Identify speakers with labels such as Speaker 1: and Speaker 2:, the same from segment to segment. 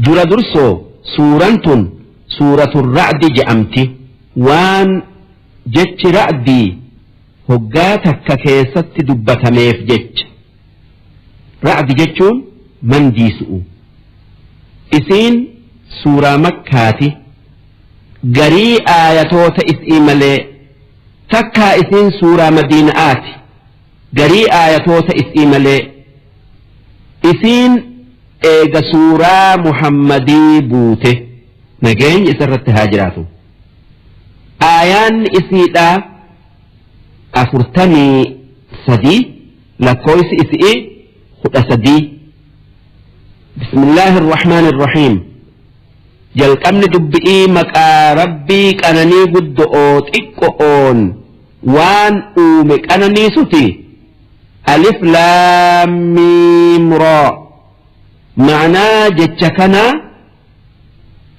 Speaker 1: Dura dursoo suuraan tun suuratu ra'di je'amti. Waan jechi ra'dii hoggaa takka keessatti dubbatameef jecha. Ra'di jechuun mandiisu'u. Isiin suuraa Makkaati. Garii aayatoota is'ii malee. Takkaa isiin suuraa Madiina'aati. Garii aayatoota is'ii malee. Isiin eega suuraa Muhammadii buute. Nageenyi isarratti haa jiraatu. Aayaanni isiidhaa 43, lakkooysi isi'ii 13. Bismillaahi irrahmaani irrahiim. Jalqabni dubbi'ii maqaa Rabbii qananii guddo'oo xiqqo'oon waan uume qananiisuti. Alif laam miim raa. Ma'naa jecha kanaa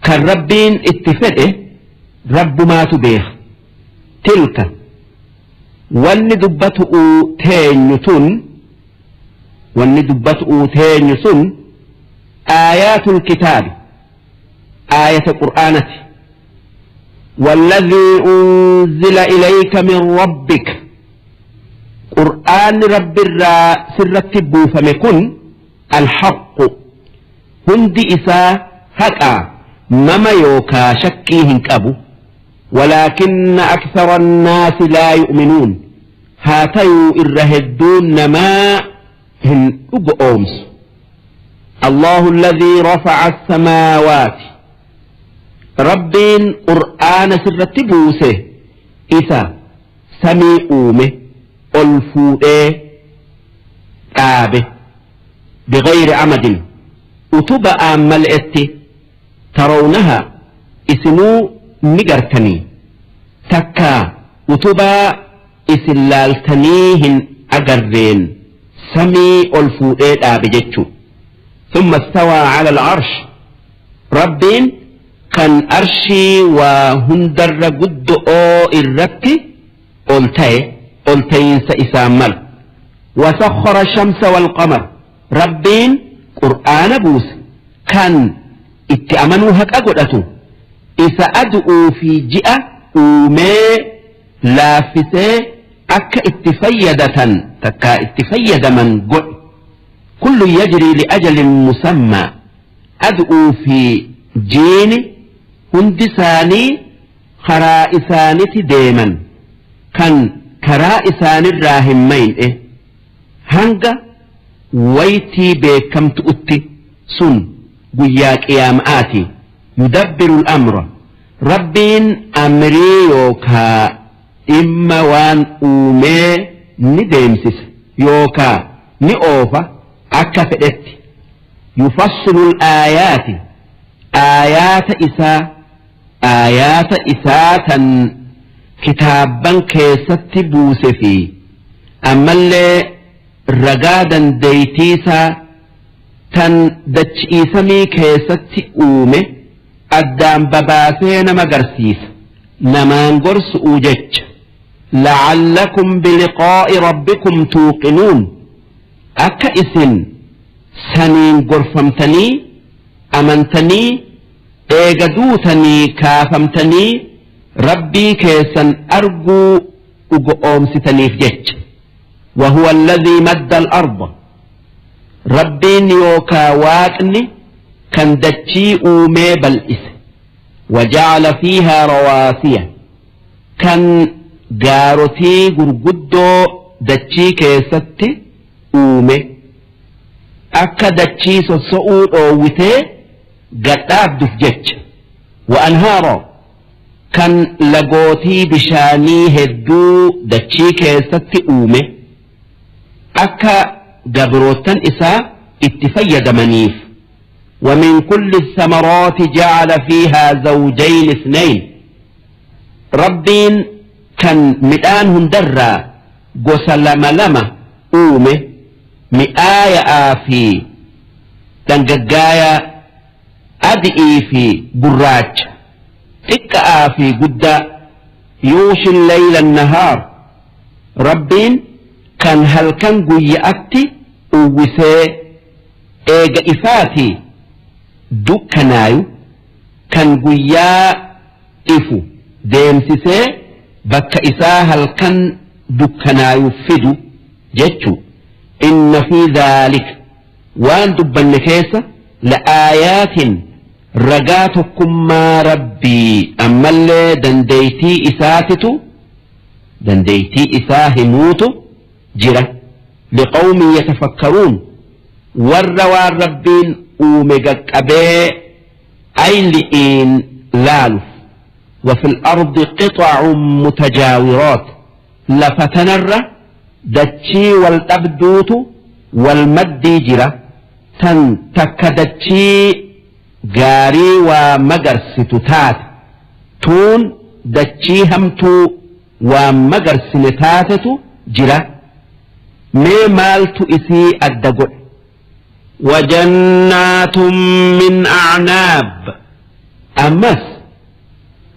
Speaker 1: kan Rabbiin itti fedhe Rabbumaatu beeka. Tilka wanni dubbatu'uu teenyu tun, wanni dubbatu'uu teenyu sun, aayaatul kitaabi, aayata qur'aanati. والذي أنزل إليك من ربك, qur'aanni Rabbirraa sirratti buufame kun, الحق, hundi isaa haqaa, mama yookaa shakkii hin qabu. ولكن أكثر الناس لا يؤمنون, haa tayuu irra hedduun namaa hin dhugoomsu. الله الذي رفع السماوات, Rabbiin qur'aana sirratti buuse isa samii uume, ol fuudhee dhaabe, بغير عمد, utuba'aan mal'etti, ترونها, isinuu ni gartanii, takkaa utubaa isin laaltanii hin agarreen samii ol fuudhee dhaabe jechuu. ثم استوى على العرش, Rabbiin kan arshii waa hundarra guddo'oo irratti ol ta'e, ol ta'iinsa isaan mala. وسخر الشمس والقمر, Rabbiin qur'aana buuse kan itti amanuu haqa godhatu isa adu'uu fi ji'a uumee laaffisee akka itti fayyadatan, takkaa itti fayyadaman godhe. كل يجري لأجل مسمى, adu'uu fi jiini hundi isaanii karaa isaaniti deeman, kan karaa isaanirraa hin mayne hanga waytii beekamtu'utti, sun guyyaa qiyaama'aati. يدبر الأمر, Rabbiin amrii yookaa dhimma waan uumee ni deemsisa yookaa ni oofa akka fedhetti. يفصل الآيات, aayaata isaa, aayaata isaa tan kitaabban keessatti buuse fi ammallee ragaa dandeeytiisaa tan dachiisamii keessatti uume addaan babaasee nama garsiisa, namaan gorsu'uu jecha. لعلكم بلقاء ربكم توقنون, akka isin saniin gorfamtanii amantanii eega duutanii kaafamtanii Rabbii keessan arguu dhugoomsitaniif jecha. وهو الذي مد الأرض, Rabbiin yookaa Waaqni kan dachii uumee bal'ise, وجعل فيها رواسي, kan gaarotii gurguddoo dachii keessatti uume akka dachii sosso'uu dhoowwitee gadhaabduuf jecha, وأنهارا, kan lagootii bishaanii hedduu dachii keessatti uume akka gabroottan isaa itti fayyadamaniif. ومن كل الثمرات جعل فيها زوجين اثنين, Rabbiin kan midhaan hundarraa gosa lama lama uume, mi'aaya'aa fi dhangaggaayaa, adi'ii fi gurraacha, xiqqa'aa fi guddaa. يغشي الليل النهار, Rabbiin kan halkan guyya'atti uwwisee eega ifaati. dukkanaayu kan guyyaa ifu deemsisee bakka isaa halkan dukkanaayu fidu jechu. Inna fi dhaalika, waan dubbanne keessa, la'aayaatin, ragaa tokkummaa Rabbii ammallee dandeeytii isaatitu, dandeeytii isaa himuutu jira, liqawmin yatafakkaruun, warra waan Rabbiin uume qaqqabee ayli'iin laaluf. وفي الأرض قطع متجاورات، lafa tanarra dachii wal dhabduutu wal maddii jira, tan takka dachii gaarii waa magarsitu taate, tuun dachii hamtuu waa magarsine taatetu jira. Mee maaltu isii adda godhe? وجنات من أعناب، ammas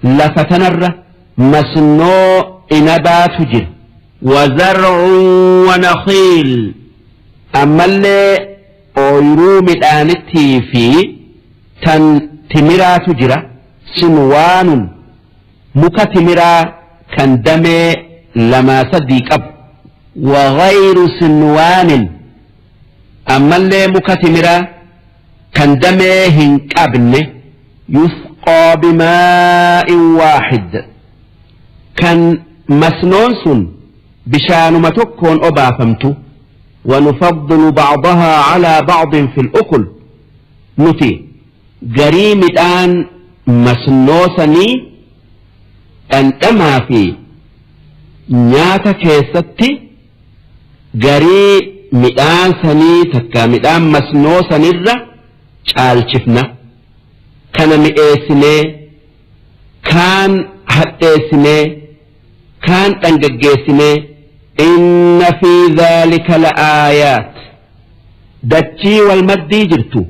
Speaker 1: lafa tanarra masnoo inabaatu jira. وزرع ونخيل، ammallee ooyiruu midhaanittii fi tan timiraatu jira. صنوان, muka timiraa kan damee lamaa sadii qabu. وغير صنوان, ammallee muka timiraa kan damee hin qabne. يسقى بماء واحد, kan masnoon sun bishaanuma tokkoon obaafamtu. ونفضل بعضها على بعض في الأكل, nuti garii midhaan masnoo sanii dhandhamaa fi nyaata keessatti garii midhaan sanii takka midhaan masnoo sanirra caalchifna. Kana mi'eessinee, kaan hadheessinee, kaan dhangaggeessinee. إن في ذلك لآيات, dachii wal maddii jirtu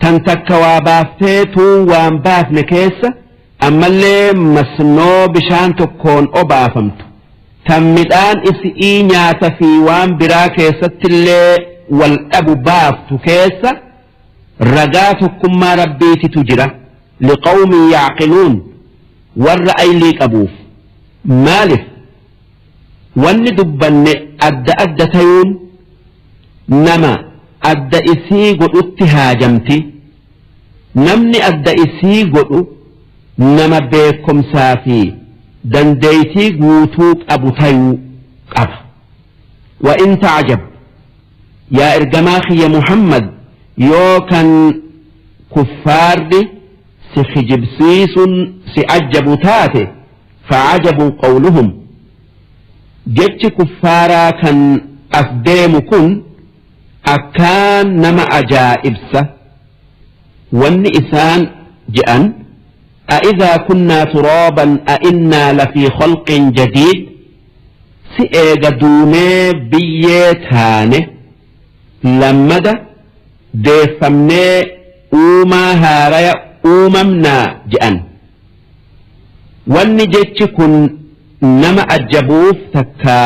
Speaker 1: tan takka waa baaftee tuun waan baafne keessa, ammallee masnoo bishaan tokkoon obaafamtu, tan midhaan isi'ii nyaata fi waan biraa keessattillee wal dhabu baaftu keessa ragaa tokkummaa Rabbiititu jira. لقوم يعقلون, warra aylii qabuuf. Maalif wanni dubbanne adda adda tayuun nama adda isii godhutti haajamti. Namni adda isii godhu nama beekomsaa fi dandeeytii guutuu qabu tayuu qaba. وإن تعجب, yaa ergamaa kiyya Muhammad, yoo kan kuffaarri si kijibsiisuun si ajjabu taate, فعجب قولهم, jechi kuffaaraa kan as deemu kun akkaan nama ajaa'ibsa. Wanni isaan je'an: أإذا كنا ترابا أإنا لفي خلق جديد, si eega duunee biyyee taane lammada deeffamnee uumaa haaraya uumamnaa je'an. Wanni jechi kun nama ajjabuuf takka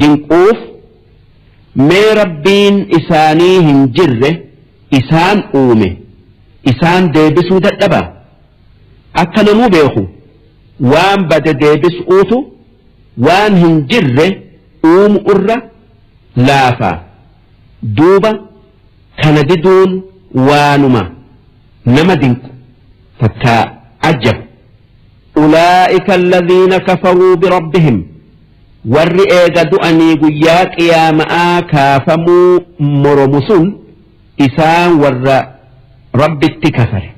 Speaker 1: dinquuf, mee Rabbiin isaanii hin jirre isaan uume isaan deebisuu dadhaba? Akka namuu beeku, waan bade deebisuutu waan hin jirre uumu irra laafa. Duuba kana diduun waanuma nama dinqu takka ajjabu. أولئك الذين كفروا بربهم, warri eega du'anii guyyaa qiyaama'aa kaafamuu moromu sun isaan warra Rabbitti kafare.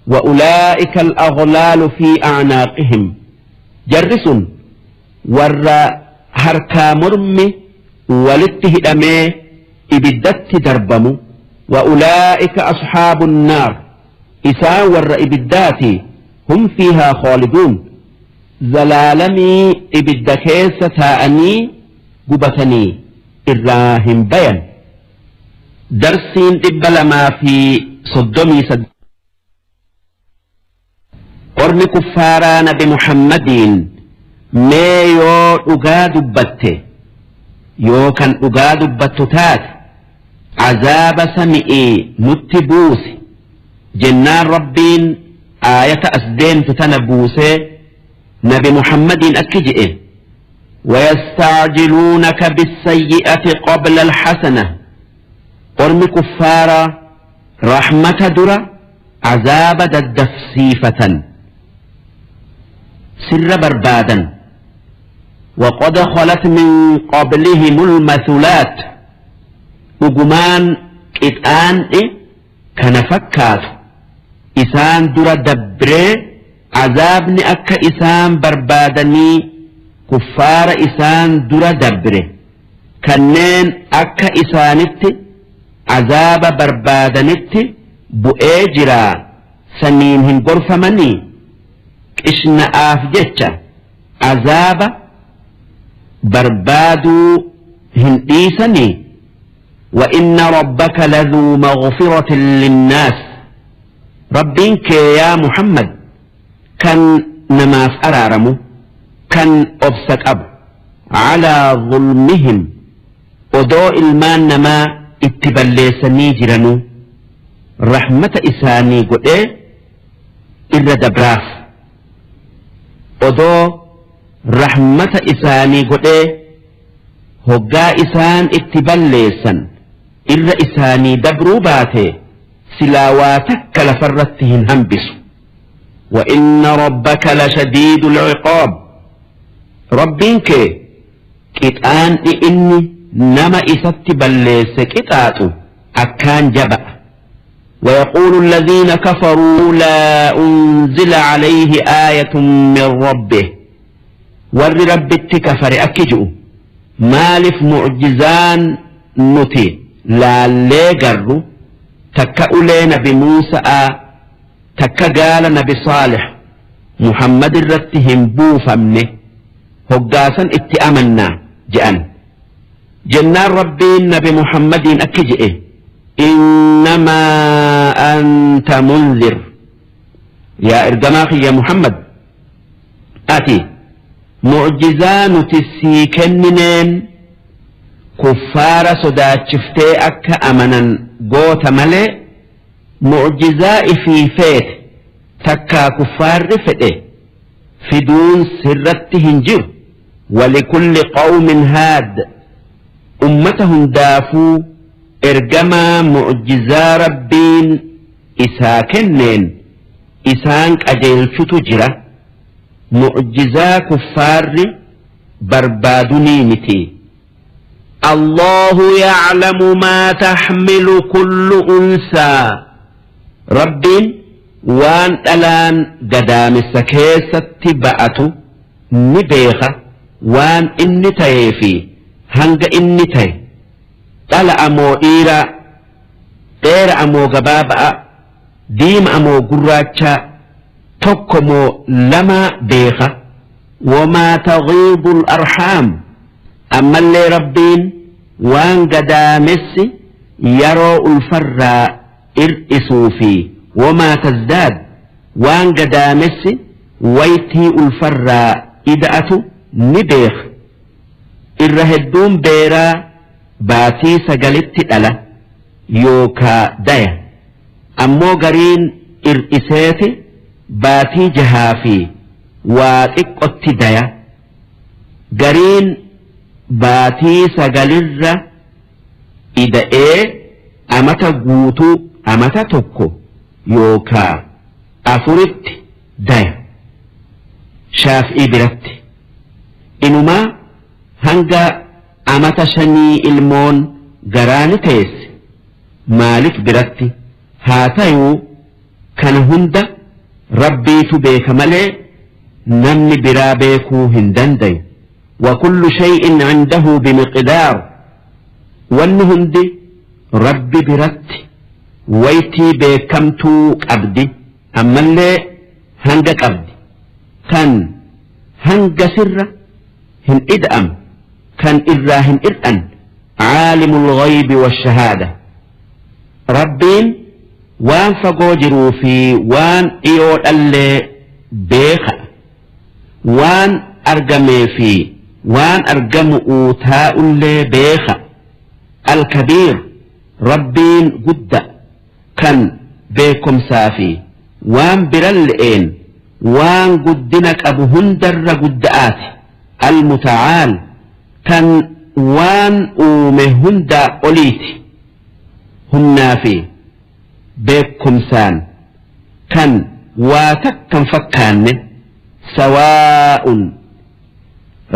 Speaker 1: وأولئك الأغلال في أعناقهم, jarri sun warra harkaa mormi walitti hidhamee ibiddatti darbamu. وأولئك أصحاب النار, isaan warra ibiddaati. هم فيها خالدون, zalaalamii ibidda keessa taa'anii gubatanii irraa hin bayan. Darsiin 238. Ormi kuffaaraa Nabi Muhammadiin, mee yoo dhugaa dubbatte, yoo kan dhugaa dubbattu taate, azaaba sami'ii nutti buusi. Jennaan Rabbiin aayata as deemtu tana buusee nabi Muhammadiin akki je'e: ويستعجلونك بالسيئة قبل الحسنة. Ormi kuffaaraa rahmata dura azaaba daddafsiifatan sirra barbaadan. وقد خلت من قبلهم المثلات. Dhugumaan qixaan'i kana fakkaatu isaan dura dabree, azaabni akka isaan barbaadanii kuffaara isaan dura dabre kanneen akka isaanitti azaaba barbaadanitti bu'ee jiraa. Saniin hin gorfamanii? Qishna'aaf jecha azaaba barbaaduu hin dhiisanii? وإن ربك لذو مغفرة للناس. Rabbiin kee, yaa Muhammad, kan namaaf araaramu, kan obsa qabu, على ظلمهم, odoo ilmaan namaa itti balleessanii jiranuu rahmata isaanii godhee irra dabraaf. Odoo rahmata isaanii godhee hoggaa isaan itti balleessan irra isaanii dabruu baate, silaa waa takka lafarratti hin hambisu. وإن ربك لشديد العقاب. Rabbiin kee qixaan'i inni nama isatti balleesse qixaaxu akkaan jaba'a. ويقول الذين كفروا لولا أنزل عليه آية من ربه. Warri Rabbitti kafare akki ji'u: maaliif mu'jizaan nuti laallee garru, takka ulee nabi Muusaa, takka gaala nabi Saalix, Muhammad irratti hin buufamne? Hoggaasan itti amannaa je'an. Jennaan Rabbiin nabi Muhammadiin akki je'e: إنما أنت منذر. Yaa ergamaa kiyya Muhammad, ati mu'jizaa nuti sii kennineen kuffaara sodaachiftee akka amanan goota malee, mu'jizaa ifii feete takkaa kuffaarri fedhe fiduun sirratti hin jiru. ولكل قوم هاد. Ummata hundaafuu ergamaa mu'jizaa Rabbiin isaa kenneen isaan qajeelchutu jira. Mu'jizaa kuffaarri barbaadunii miti. الله يعلم ما تحمل كل أنثى. Rabbiin waan dhalaan gadaamessa keessatti ba'atu ni beeka, waan inni ta'ee fi hanga inni ta'e, dhala amoo dhiiraa, dheera amoo gabaaba'a, diima amoo gurraachaa, tokko moo lama beeka. وما تغيض الأرحام. Ammallee Rabbiin waan gadaamessi yeroo ulfarraa ir'isuu fi وما تزداد, waan gadaamessi waytii ulfarraa ida'atu ni beeka. Irra hedduun beeraa baatii 9tti dhala yookaa daya, ammoo gariin ir'iseeti baatii 6 fi waa xiqqotti daya, gariin baatii 9rra ida'ee amata guutuu, amata 1 yookaa 4tti daya. Shaaf'ii biratti inumaa hanga amata 5 ilmoon garaani teesse Maalik biratti. Haa tayuu, kana hunda Rabbiitu beeka malee namni biraa beekuu hin dandayu. وكل شيء عنده بمقدار. Wanni hundi Rabbi biratti waytii beekamtuu qabdi, ammallee hanga qabdi, kan hanga sirra hin ida'am, kan irraa hin ir'an. عالم الغيب والشهادة. Rabbiin waan fagoo jiruu fi waan dhiyoo dhallee beeka, waan argamee fi waan argamu taa'ullee beeka. الكبير. Rabbiin gudda, kan beekkomsaa fi waan biralle'een waan guddina qabu hundarra gudda'aati. Almuta'aal kan waan uume hundaa oliiti. Humnaa fi beekkomsaan kan waa takkan fakkaanne sawaa'un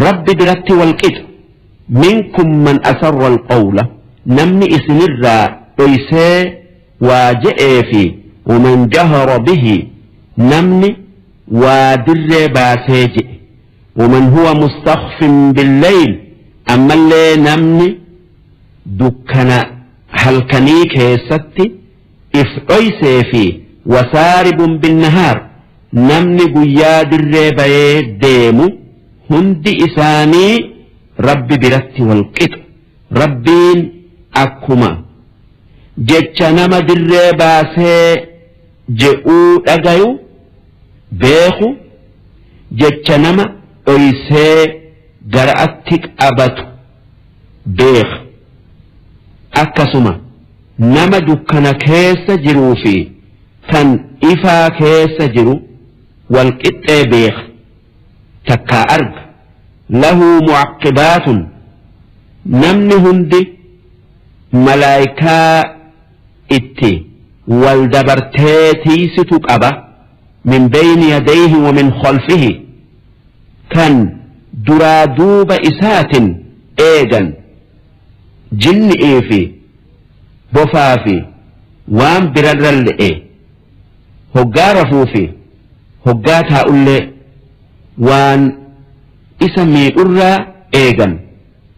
Speaker 1: Rabbi biratti wal qixa. Minkum man asarra alqawla namni isinirraa dhoysee waa je'ee fi waman jahara bihi namni waa dirree baasee je'e waman huwa mustakhfin billeyl ammallee namni dukkana halkanii keessatti if dhoysee fi wasaaribun binnahaar namni guyyaa dirree bayee deemu hundi isaanii Rabbi biratti wal qixa. Rabbiin akkuma jecha nama dirree baasee je'uu dhagayu beeku jecha nama dhoysee gara'atti qabatu beeka. Akkasuma nama dukkana keessa jiruu fi kan ifaa keessa jiru wal qixxee beeka. Takkaa arga. Lahu mu'aqqibaatun namni hundi malaaykaa itti wal dabartee tiiysitu qaba min beyni yadayhi wa min khalfihi kan duraa duuba isaatin eegan jinni'ii fi bofaa fi waan birarralle'e hoggaa rafuu fi hoggaa taa'ullee waan isa miidhurraa eegan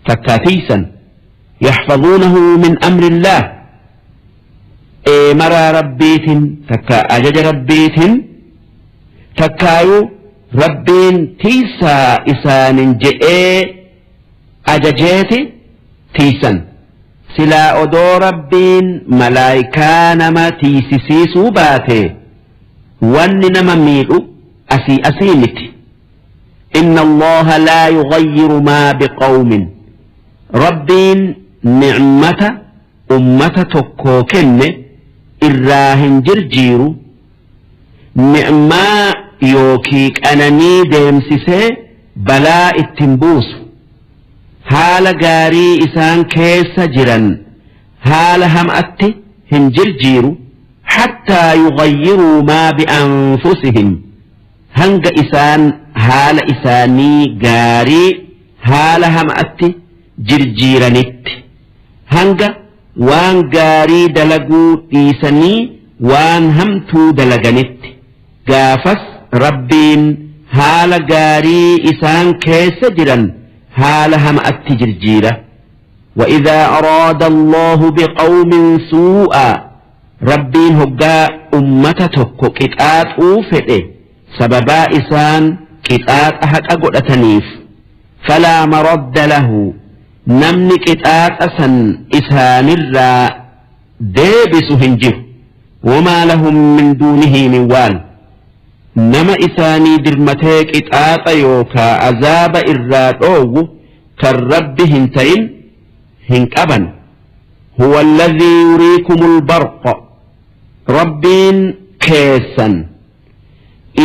Speaker 1: takkaa tiysan yaxfazuunahu min amrillaah eemaraa rabbiitin takkaa ajaja rabbiitin takkaayuu rabbiin tiysaa isaanin je'ee ajajeeti tiysan silaa odoo rabbiin malaayikaa nama tiysisiisuu baate wanni nama miidhu asii asii miti. Inna Allaha laa yughayyiru maa biqawmin. Rabbiin ni'mata ummata tokkoo kenne irraa hin jirjiiru, ni'maa yookii qananii deemsisee balaa itti hin buusu. Haala gaarii isaan keessa jiran haala ham'atti hin jirjiiru, hattaa yughayyiruu maa bi'anfusihim. Hanga isaan haala isaanii gaarii haala hama'atti jirjiiranitti. Hanga waan gaarii dalaguu dhiisanii waan hamtuu dalaganitti. Gaafas Rabbiin haala gaarii isaan keessa jiran haala hama'atti jirjiira. وإذا أراد الله بقوم سوءا Rabbiin hoggaa ummata tokko qixaaxuu fedhe sababaa isaan qixaaxa haqa godhataniif falaa maradda lahu namni qixaaxa san isaanirraa deebisu hin jiru wamaa lahum min duunihii min waal nama isaanii dirmatee qixaaxa yookaa azaaba irraa dhoowwu kan Rabbi hin ta'in hin qaban. Huwa alladhii yuriikumul barqa Rabbiin keessan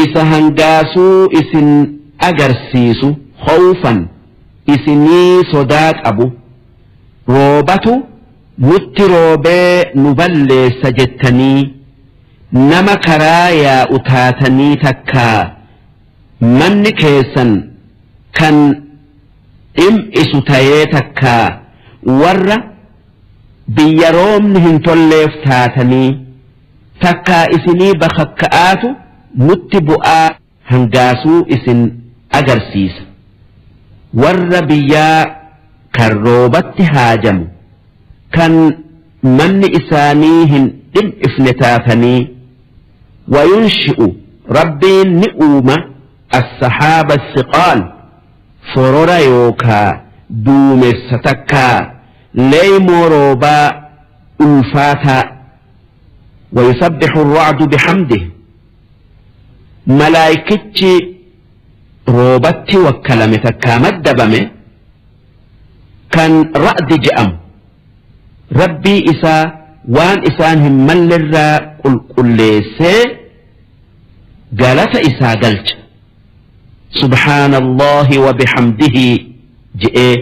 Speaker 1: isa hangaasuu isin agarsiisu khawfan isinii sodaa qabu roobatu nutti roobee nu balleessa jettanii nama karaa yaa'u taatanii takkaa manni keessan kan dhim'isu tayee takkaa warra biyya roobni hin tolleef taatanii takkaa isinii bakhakka'aatu nutti bu'aa hangaasuu isin agarsiisa. Warra biyyaa kan roobatti haajamu kan manni isaanii hin dhim'ifne taatanii wayunshi'u Rabbiin ni uuma as-sahaaba as-siqaal forora yookaa duumessa takkaa leeymoo roobaa ulfaataa wayusabbihu ar-ra'du bihamdihi malaaykichi roobatti wakkalame takkaa maddabame kan ra'di je'amu rabbii isaa waan isaan hin mallerraa qulqulleessee galata isaa galcha. Subhaanallahi wa bihamdihi je'ee.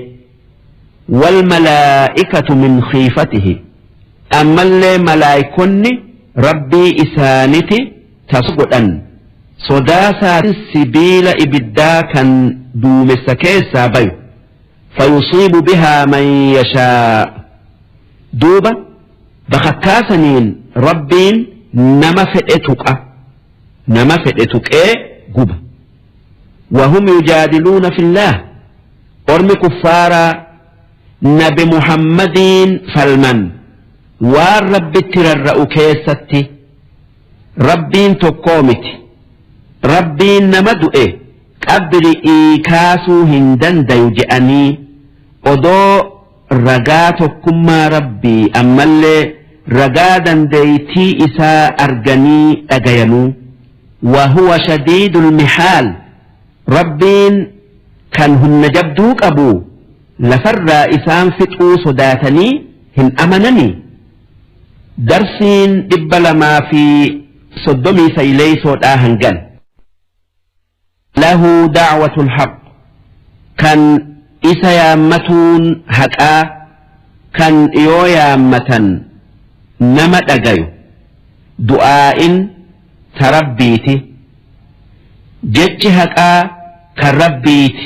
Speaker 1: Wal malaa'ikatu min khiifatihi, ammallee malaayikonni Rabbii isaaniti tas godhan sodaa sibiila ibiddaa kan duumessa keessaa bayu. Fayusiibu bihaa man yashaa, duuba bakakkaasaniin Rabbiin nama fedhe tuqa, nama fedhe tuqee guba. Wahum yujaadiluuna fillaah, ormi kuffaaraa Nabi Muhammadiin falman waan Rabbitti rarra'u keessatti. Rabbiin tokkoo miti, Rabbiin nama du'e qabri'ii kaasuu hin dandayu je'anii, odoo ragaa tokkummaa Rabbii ammallee ragaa dandeeytii isaa arganii dhagayanuu. Wahuwa shadiidul mihaal, Rabbiin kan humna jabduu qabu lafarraa isaan fixuu sodaatanii hin amananii. Darsiin 239dhaa hangan. Lahu da'watul haqq, kan isa yaammatuun haqaa, kan yoo yaammatan nama dhagayu, du'aa'in ta Rabbiiti, jechi haqaa kan Rabbiiti.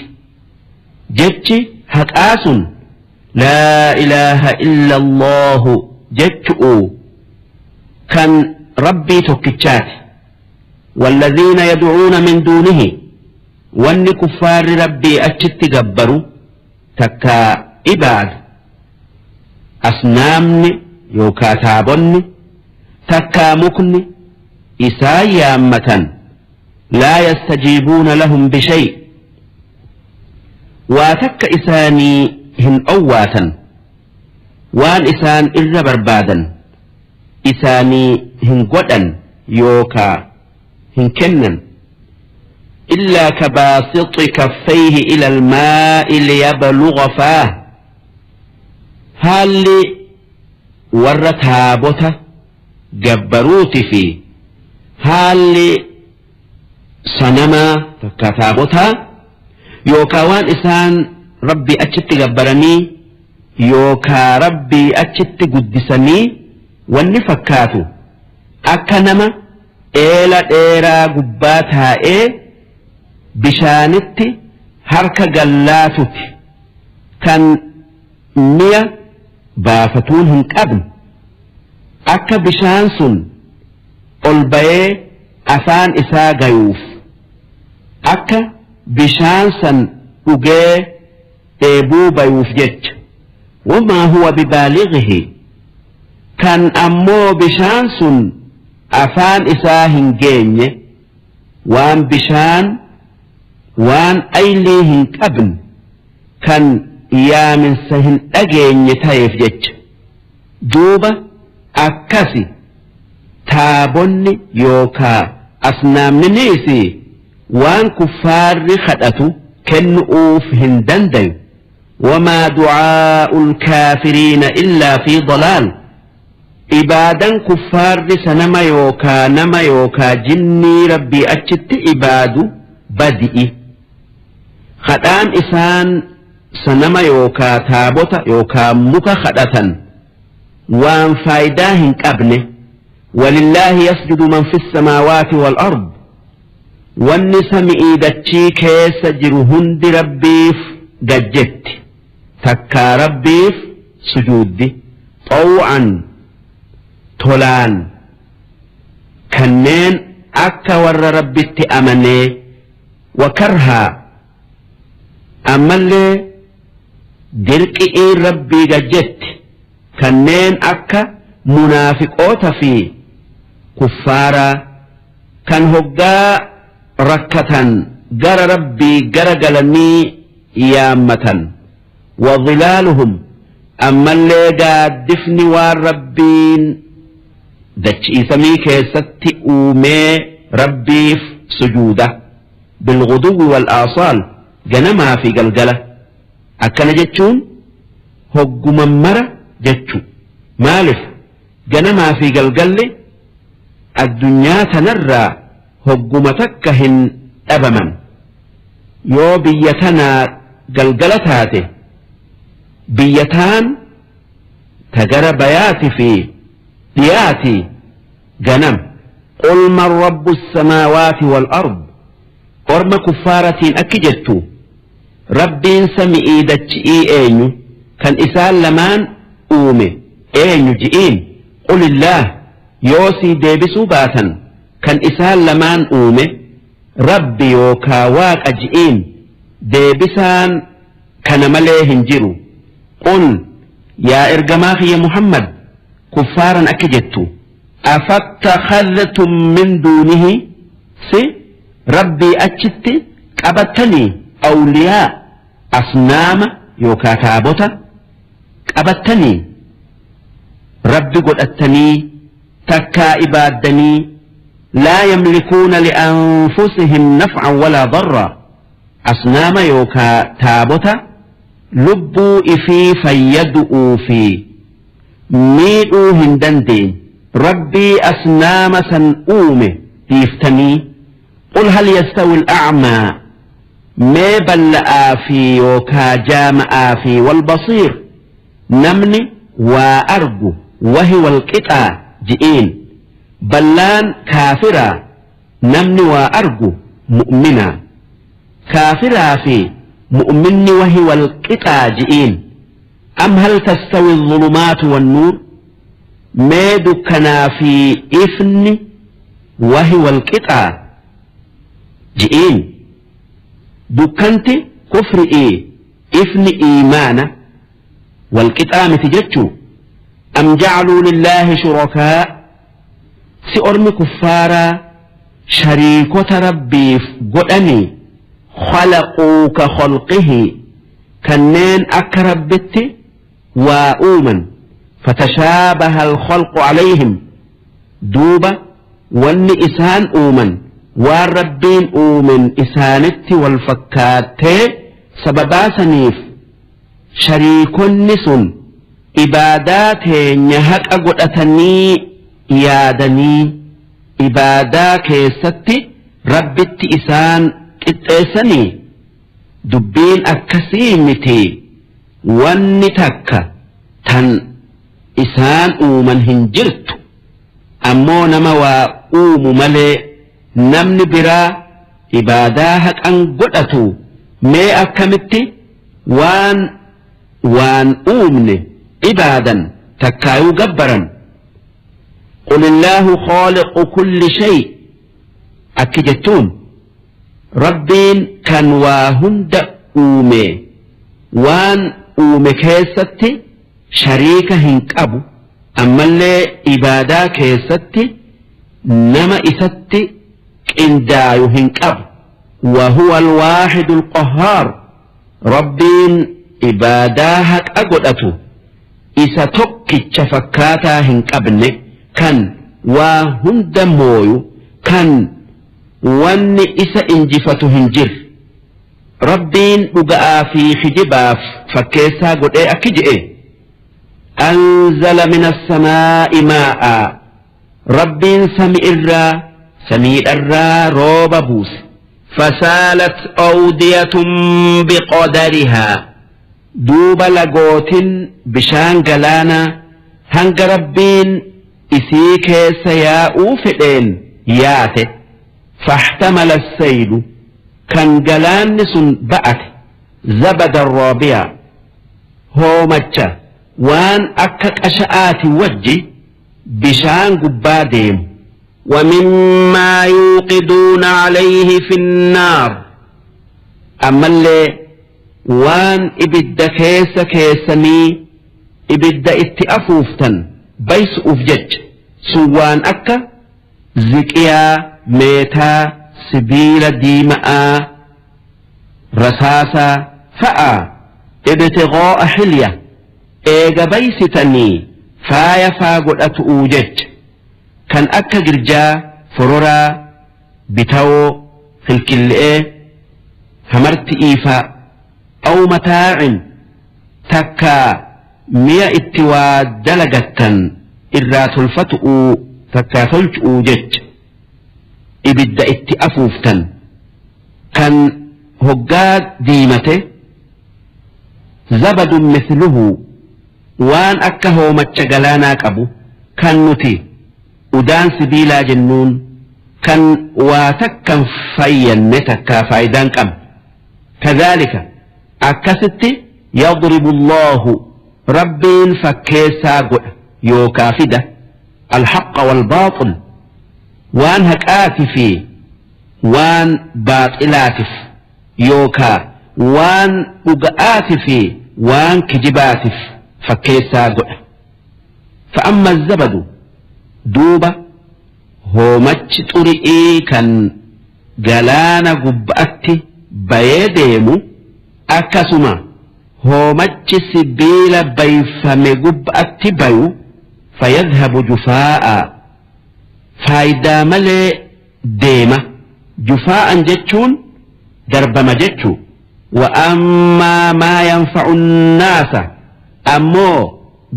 Speaker 1: Jechi haqaa sun laa ilaaha illa Allahu jechu'u, kan Rabbii tokkichaati. Walladhiina yad'uuna min duunihi, wanni kuffaarri Rabbii achitti gabbaru takka ibaadu, asnaamni yookaa taabonni takkaa mukni isaan yaammatan, laa yastajiibuuna lahum bishay, waa takka isaanii hin owwaatan, waan isaan irra barbaadan isaanii hin godhan yookaa hin kennan. Illaa kabaasixi kaffayhi ila almaa'i liyabluga faah, haalli warra taabota gabbaruuti fi haalli sanamaa takka taabotaa yookaa waan isaan Rabbii achitti gabbaranii yookaa Rabbii achitti guddisanii wanni fakkaatu akka nama eela dheeraa gubbaa taa'ee bishaanitti harka gallaatuti, kan mi'a baafatuun hin qabne, akka bishaan sun ol bayee afaan isaa gayuuf, akka bishaan san dhugee dheebuu bayuuf jecha. Wamaa huwa bibaalighihi, kan ammoo bishaan sun afaan isaa hin geenye, waan bishaan waan aylii hin qabne, kan yaaminsa hin dhageenye ta'eef jecha. Duuba akkasi taabonni yookaa asnaamniniis waan kuffaarri kadhatu kennu'uuf hin dandayu. Wamaa du'aa'ul kaafiriina illaa fi dalaal, ibaadan kuffaarri sanama yookaa nama yookaa jinnii Rabbii achitti ibaadu badi'i. Kadhaan isaan sanama yookaa taabota yookaa muka kadhatan waan faayidaa hin qabne. Walillaahi yasjudu man fi samaawaati wal ard, wanni sami'ii dachii keessa jiru hundi Rabbiif gajjetti takkaa Rabbiif sujuuddi, xaw'an tolaan, kanneen akka warra Rabbitti amanee, wakarhaa ammallee dirqi'iin Rabbii gajjetti, kanneen akka munaafiqoota fi kuffaaraa kan hoggaa rakkatan gara Rabbii gara galanii yaammatan. Wadhilaaluhum, ammallee gaaddifni waan Rabbiin dachii samii keessatti uumee Rabbiif sujuuda, bilghuduwwi wal aasaal, ganamaa fi galgala. Akkana jechuun hogguma mara jechu. Maalif? Ganamaa fi galgalli addunyaa tanarraa hogguma takka hin dhabaman. Yoo biyya tanaa galgala taate biyya taan ta gara bayaati fi dhiyaati ganam. Qul man rabbu samaawaati wal ard, orma kuffaaratiin akki jettu: Rabbiin sami'ii dachi'ii eenyu, kan isaan lamaan uume eenyu ji'iin. Qulillaah yoo sii deebisuu baatan, kan isaan lamaan uume Rabbi yookaa Waaqa ji'iin, deebisaan kana malee hin jiru. Qul, yaa ergamaa kiyya Muhammad, kuffaaran akki jettu: afattakhadhtum min duunihi, si Rabbii achitti qabattanii, awliyaa, asnaama yookaa taabota qabattanii, Rabbi godhattanii takkaa ibaaddanii? Laa yamlikuuna li'anfusihim naf'an walaa darraa, asnaama yookaa taabota lubbuu ifii fayyadu'uu fi miidhuu hin dandeenye, Rabbii asnaama san uume dhiiftanii? Qul hal yastawi al-a'maa, mee balla'aa fi yookaa jaama'aa fi walbasiir, namni waa argu, wahi wal qixaa ji'iin. Ballaan kaafiraa, namni waa argu mu'minaa. Kaafiraa fi mu'minni wahi wal qixaa ji'iin. Am hal tastawi dhulumaatu wan nuur, mee dukkanaa fi ifni wahi wal qixaa ji'iin. Dukkanti kufri'ii, ifni iimaana, wal qixaa miti jechuu. Am jacaluu lillaahi shurakaa, si ormi kuffaaraa shariikota Rabbiif godhanii? Khalaquu ka khalqihi, kanneen akka Rabbitti waa uuman. Fatashaabaha alkhalqu calayhim, duuba wanni isaan uuman waan Rabbiin uumen isaanitti wal fakkaattee, sababaa saniif shariikonni sun ibaadaa teenya haqa godhatanii yaadanii ibaadaa keessatti Rabbitti isaan qixxeessanii? Dubbiin akkasii miti, wanni takka tan isaan uuman hin jirtu, ammoo nama waa uumu malee namni biraa ibaadaa haqan godhatu. Mee akkamitti waan waan uumne ibaadan takkaayuu gabbaran? Qulillaahu khaaliqu kulli shay akki jettuun: Rabbiin kan waa hunda uume, waan uume keessatti shariika hin qabu, ammallee ibaadaa keessatti nama isatti qindaayu hin qabu. Wahuwa alwaaxidu alqahhaar, Rabbiin ibaadaa haqa godhatu isa tokkicha fakkaataa hin qabne, kan waa hunda mooyu, kan wanni isa injifatu hin jirre. Rabbiin dhuga'aa fi kijibaaf fakkeessaa godhee akki je'e: anzala min as-samaa'i maa'a, Rabbiin sami irraa, samiidharraa rooba buuse. Fasaalat awdiyatun biqadarihaa, duuba lagootin bishaan galaanaa hanga Rabbiin isii keessa yaa'uu fedheen yaate. Fahtamala saylu, kan galaanni sun ba'ate, zabadan raabiyaa, hoomacha waan akka qasha'aati wajji bishaan gubbaa deemu. ومما يوقدون عليه في النار, ammallee waan ibidda keessa keessanii ibidda itti afuuftan baysu'uuf jecha sun, waan akka ziqiyaa, meetaa, sibiila diima'aa, rasaasaa fa'a. Ibtighaa'a hilya, eega baysitanii faaya faa godhatu'uu jecha, kan akka girjaa, fororaa, bitawoo, kilkilli'ee, hamarti'ii faa. Aw mataa'in, takkaa mi'a itti waa dalagattan irraa tolfatu'uu takkaa tolchu'uu jecha ibidda itti afuuftan kan hoggaa diimate zabadun mithluhu waan akka hoomacha galaanaa qabu kan nuti udaan sibiilaa jennuun kan waa takkan fayyanne takkaa faayidaan qabne. Kadhaalika akkasitti yadribu Allahu Rabbiin fakkeessaa godha yookaa fida alhaqqa walbaaxil waan haqaati fi waan baaxilaatif yookaa waan dhuga'aati fi waan kijibaatif fakkeessaa godha. Fa'amma zabadu duuba hoomachi xuri'ii kan galaana gubba'atti bayee deemu akkasuma hoomachi sibiila bayfame gubba'atti bayu fayadhabu jufaa'a faayidaa malee deema jufaa'an jechuun darbama jechuu wa ammaa maa yanfa'u nnaasa ammoo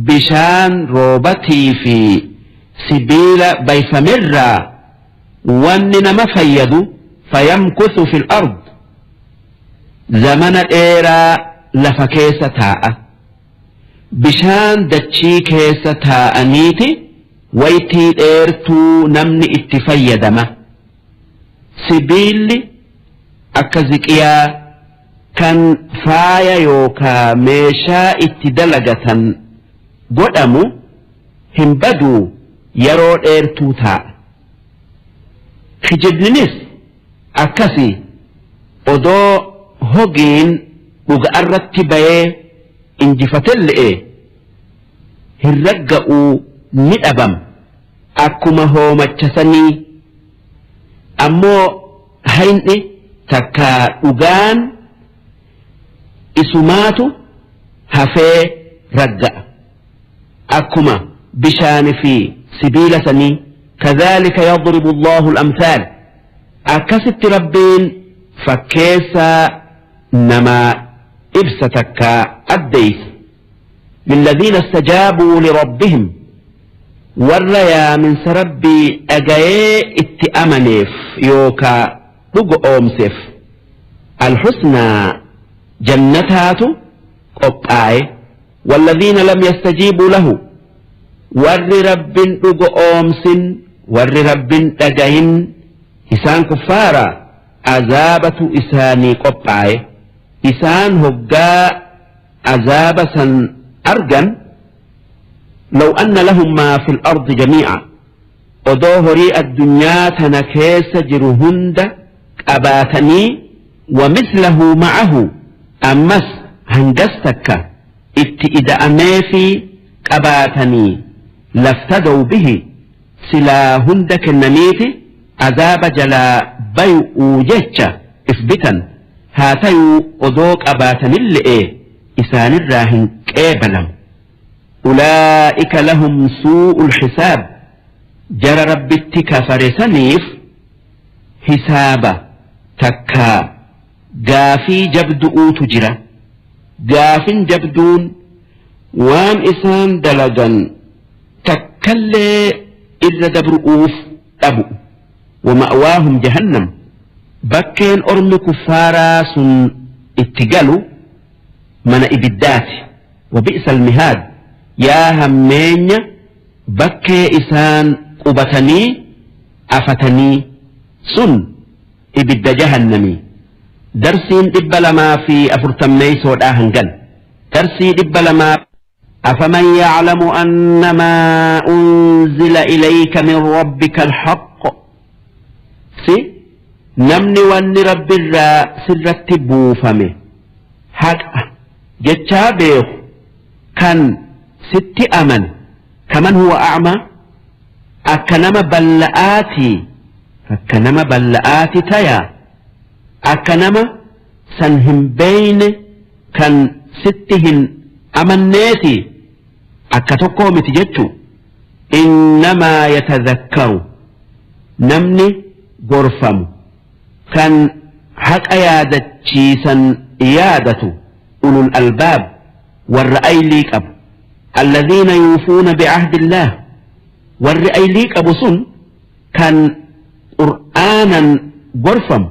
Speaker 1: bishaan roobatii fi sibiila bayfamerraa wanni nama fayyadu fayamkuthu fil ard zamana dheeraa lafa keessa taa'a bishaan dachii keessa taa'aniiti waytii dheertuu namni itti fayyadama sibiilli akka ziqiyaa kan faaya yookaa meeshaa itti dalagatan godhamu hin baduu yeroo dheertuu taa'a. Kijibninis akkasi odoo hogiin dhuga'arratti bayee injifatelle'ee hin ragga'uu ni dhabama akkuma hoomacha sanii ammoo hayn'i takkaa dhugaan isumaatu hafee ragga'a akkuma bishaani fi sibiila sanii. Kadhaalika yadribu Allahu al-amthaal akkasitti Rabbiin fakkeessaa namaa ibsa takkaa addeeysa. Lilladhiina istajaabuu lirabbihim warra yaaminsa Rabbii dhagayee itti amaneef yookaa dhugo'oomseef alhusnaa jannataatu qophaaye. Walladhiina lam yastajiibuu lahu warri Rabbin dhugo'oomsin warri Rabbin dhagayin isaan kuffaara azaabatu isaanii qophaaye. Isaan hoggaa azaaba san argan law anna lahum maa fil ardi jamii'a odoo horii addunyaa tana keessa jiru hunda qabaatanii wa mislahu ma'ahu ammas hangas takka itti ida'ameefii qabaatanii laftadaw bihi silaa hunda kennaniiti azaaba jalaa bayu'uu jecha if bitan haa tayuu odoo qabaatanille'ee isaanirraa hin qeebalamu. Ulaa'ika lahum suu'ul hisaab jara Rabbitti kafare saniif hisaaba takkaa gaafii jabdu'uutu jira. Gaafin jabduun waan isaan dalagan takkallee irra dabru'uuf dhabu'u. Wama'waahum jahannam bakkeen ormi kuffaaraa sun itti galu mana ibiddaati. Wabi'sal mihaad yaa hammeenya bakkee isaan qubatanii afatanii sun ibidda jahannami. Darsiin 240meeysoodhaa hangan. Darsii 200. أفمن يعلم أنما أنزل إليك من ربك الحق si namni wanni Rabbirraa sirratti buufame haqa jechaa beeku kan sitti amane kaman huwa a'maa akka nama balla'aatii akka nama balla'aati tayaa akka nama san hin beeyne kan sitti hin amanneeti akka tokkoo miti jechuu. Innamaa yatadhakkaru namni gorfamu kan haqa yaadachiisan yaadatu ulul albaab warra aylii qabu. Alladhiina yuufuuna bi'ahdillaah Warri aylii qabu sun kan qur'aanan gorfamu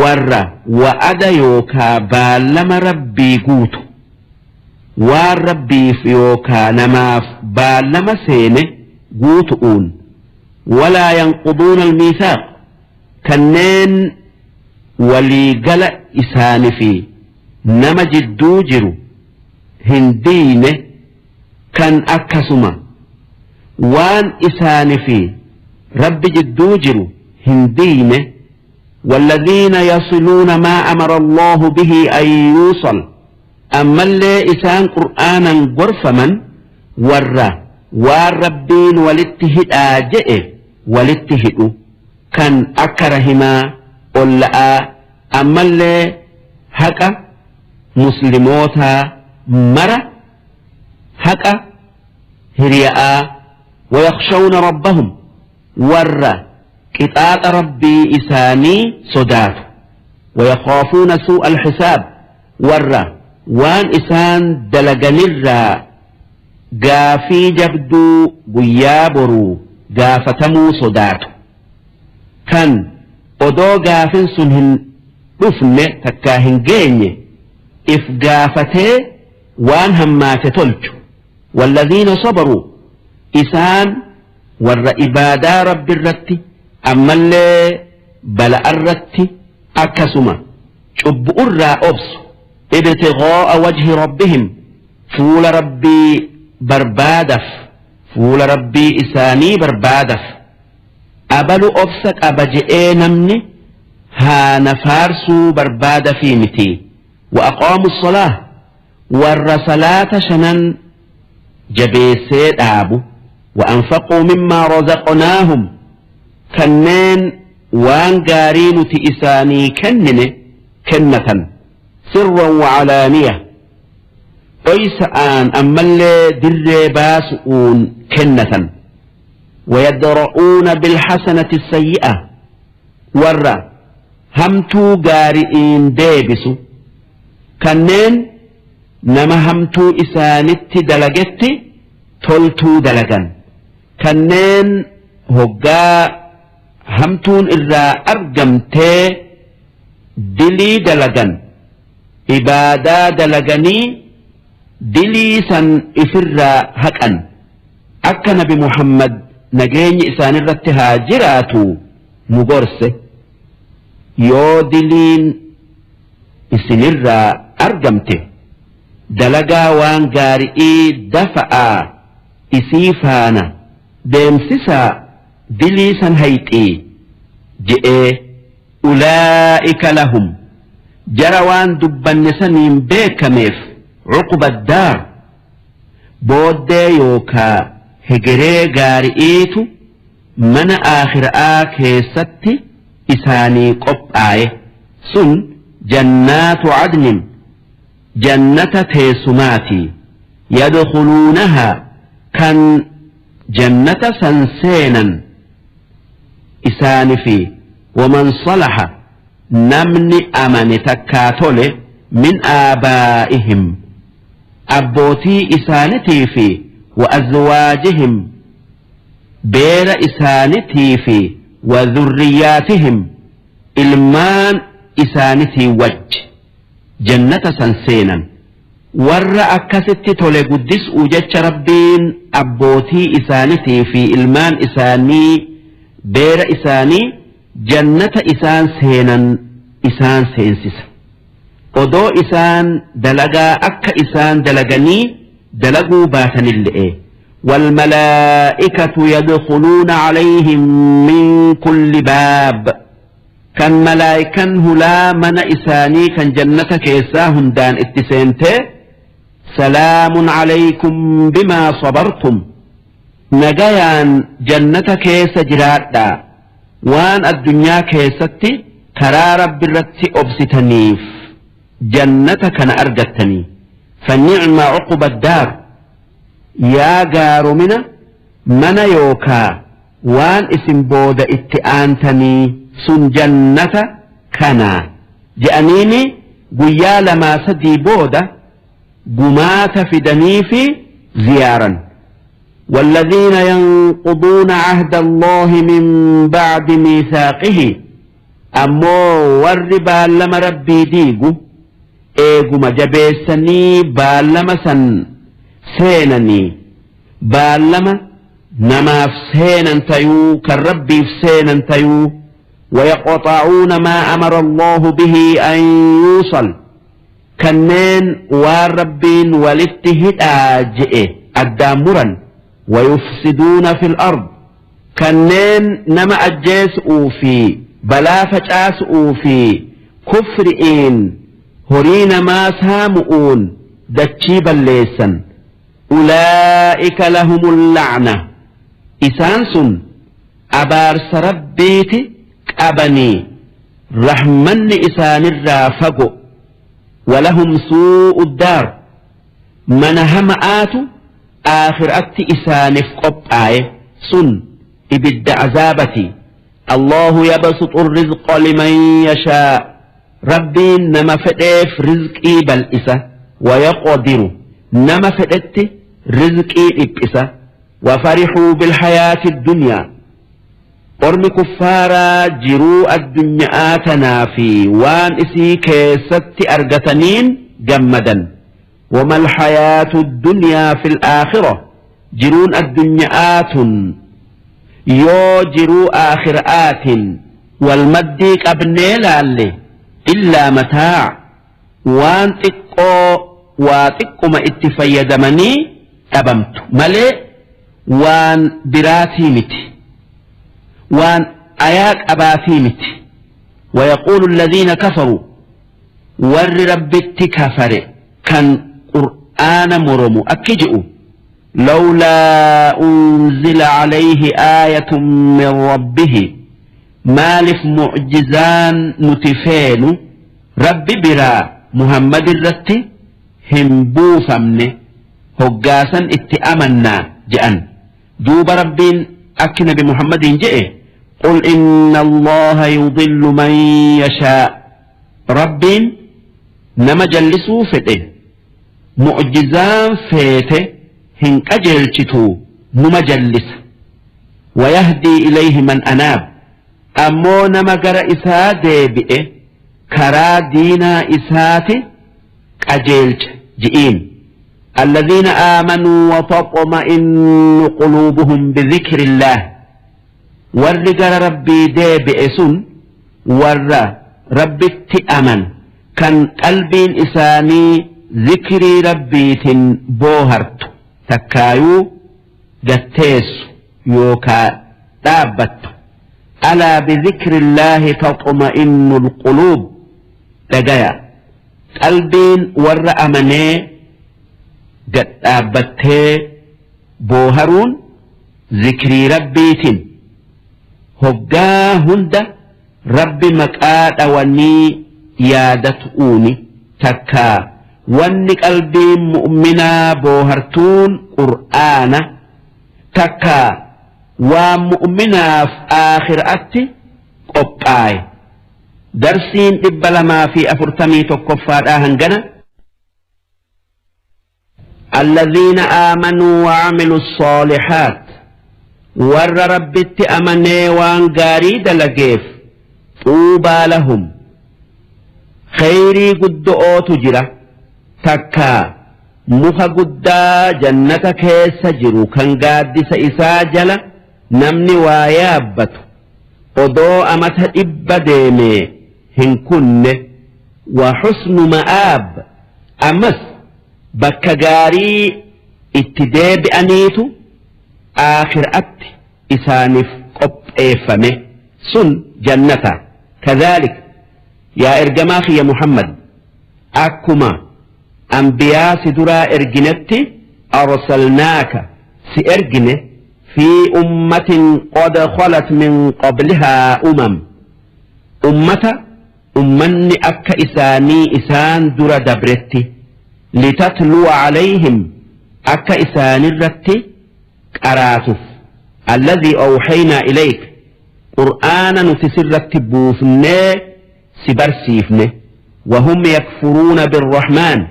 Speaker 1: warra wa'ada yookaa baallama Rabbii guutu. Waan Rabbiif yookaa namaaf baallama seene guutu'uun. Walaa yanquduuna almiithaaq kanneen walii gala isaanifi nama jidduu jiru hin diiyne kan akkasuma waan isaanifi Rabbi jidduu jiru hin diiyne. Walladhiina yasiluuna maa amara Allaahu bihi an yuusal ammallee isaan qur'aanan gorfaman warra waan Rabbiin walitti hidhaa je'e walitti hidhu kan akka rahimaa, olla'aa, ammallee haqa muslimootaa mara haqa hiriya'aa. Wayakhshawna rabbahum warra qixaaxa Rabbii isaanii sodaatu. Wayakhaafuuna suu'al hisaab warra waan isaan dalaganirraa gaafii jabduu guyyaa boruu gaafatamuu sodaatu. Kan odoo gaafin sun hin dhufne takkaa hin geenye if gaafatee waan hammaate tolchu. Walladhiina sabaruu isaan warra ibaadaa Rabbi irratti ammallee bala'arratti akkasuma cubbu'urraa obsu. Ibtighaa'a wajhi rabbihim fuula Rabbii barbaadaf fuula Rabbii isaanii barbaadaf. Abalu obsa qaba je'ee namni haa na faarsuu barbaadafii miti. Wa aqaamu salaah warra salaata shanan jabeessee dhaabu. Wa anfaquu mimmaa razaqnaahum kanneen waan gaarii nuti isaanii kennine kennatan. Sirran wa calaaniya dhoysa'aan ammallee dirree baasu'uun kennatan. Wayadra'uuna bilhasanati sayyi'a warra hamtuu gaari'iin deebisu kanneen nama hamtuu isaanitti dalagetti toltuu dalagan kanneen hoggaa hamtuun irraa argamtee dilii dalagan ibaadaa dalaganii dilii san ifirraa haqan akka nabi Muhammad nageenyi isaanirratti haa jiraatu nu gorse yoo diliin isinirraa argamte dalagaa waan gaari'ii dafa'aa isii faana deemsisaa dilii san hayxii je'ee. Ulaa'ika lahum jara waan dubbanne saniin beekameef cuqba daar booddee yookaa hegeree gaari'iitu mana aakhira'aa keessatti isaanii qophaaye sun jannaatu adnin jannata teessumaatii yadkhuluunahaa kan jannata san seenan isaanifi waman salaha namni amane takkaa tole min aabaa'ihim abbootii isaanitii fi wa azwaajihim beera isaanitii fi wa dhurriyyaatihim ilmaan isaanitii wajji jannata san seenan. Warra akkasitti tole guddis'uu jecha Rabbiin abbootii isaanitii fi ilmaan isaanii beera isaanii jannata isaan seenan isaan seensisa. Odoo isaan dalagaa akka isaan dalaganii dalaguu baatanille'e. Walmalaa'ikatu yadkhuluuna alayhim min kulli baab. Kan malaaykan hulaa mana isaanii kan jannata keessaa hundaan itti seentee salaamun alaykum bimaa sabartum nagayaan jannata keessa jiraadhaa waan addunyaa keessatti karaa Rabbi irratti obsitaniif jannata kana argattanii fanicma cuqba daar yaa gaaromina mana yookaa waan isin booda itti aantanii sun jannata kanaa je'aniini guyyaa lamaa sadii booda gumaata fidaniifi ziyaaran. والذين ينقضون عهد الله من بعد ميثاقه ammoo warri baallama Rabbii diigu eeguma jabeessanii baallama san seenanii, baallama namaaf seenan tayuu kan Rabbiif seenan tayuu, ويقطعون ما أمر الله به أن يوصل kanneen waan Rabbiin walitti hidhaa je'e addaan muran, ويفسدون في الأرض kanneen nama ajjeesu'uu fi balaa facaasu'uu fi kufri'iin horii namaa saamu'uun dachii balleessan, أولئك لهم اللعنة isaan sun abaarsa Rabbiiti qabanii, rahmanni isaanirraa fago, ولهم سوء الدار mana hama'aatu aakhiraatti isaaniif qophaaye, sun ibidda azaabati. الله يبسط الرزق لمن يشاء Rabbiin nama fedheef rizqii bal'isa, ويقدر nama fedhetti rizqii dhiphisa. وفرحوا بالحياة الدنيا ormi kuffaaraa jiruu addunyaa tanaa fi waan isii keessatti argataniin gammadan. وما الحياة الدنيا في الآخرة jiruun addunyaatun yoo jiruu aakhiraatiin wal maddii qabnee laalle إلا متاع waan xiqqoo waa xiqquma itti fayyadamanii dhabamtu malee waan biraatii miti, waan ayaa qabaatii miti. ويقول الذين كفروا warri Rabbitti kafare kan Qur'aana moromu akki je'u, لولا أنزل عليه آية من ربه maaliif mu'jizaan nuti feenu Rabbi biraa Muhammad irratti hin buufamne, hoggaasan itti amannaa je'an. Duuba Rabbiin akki Nabi Muhammadiin je'e, قل إن الله يضل من يشاء Rabbiin nama jallisuu fedhe mu'jizaan feete hin qajeelchitu, numa jallisa, ويهدي إليه من أناب ammoo nama gara isaa deebi'e karaa diinaa isaati qajeelcha ji'iin. الذين آمنوا وتطمئن قلوبهم بذكر الله warri gara Rabbii deebi'e sun warra Rabbitti aman kan qalbiin isaanii zikrii Rabbiitiin boohartu, takkaayuu gatteessu yookaa dhaabbattu. ألا بذكر الله تطمئن القلوب dhagaya, qalbiin warra amanee gad dhaabbattee booharuun zikrii Rabbiitiin, hoggaa hunda Rabbi maqaa dhawanii yaadatu'uuni. Takkaa wanni qalbiin mu'minaa boohartuun Qur'aana, takkaa waan mu'minaaf aakhiraatti qophaa'e. Darsiin 241ffaadhaa hangana. الذين آمنوا وعملوا الصالحات warra Rabbitti amanee waan gaarii dalageef طوبى لهم khayrii guddo'ootu jira, takkaa muka guddaa jannata keessa jiru kan gaaddisa isaa jala namni waa yaabbatu odoo amata 100 deemee hin kunne, وحسن مآب ammas bakka gaarii itti deebi'aniitu aakhiraatti isaaniif qopheeffame, sun jannata. كذلك yaa ergamaa kiyya Muhammad, akkuma anbiyaa si duraa erginetti أرسلناك si ergine في أمة قد خلت من قبلها أمم ummata ummanni akka isaanii isaan dura dabretti, لتتلو عليهم akka isaanirratti qaraatuuf, الذي أوحينا إليك qur'aana nuti sirratti buufnee si barsiifne, وهم يكفرون بالرحمن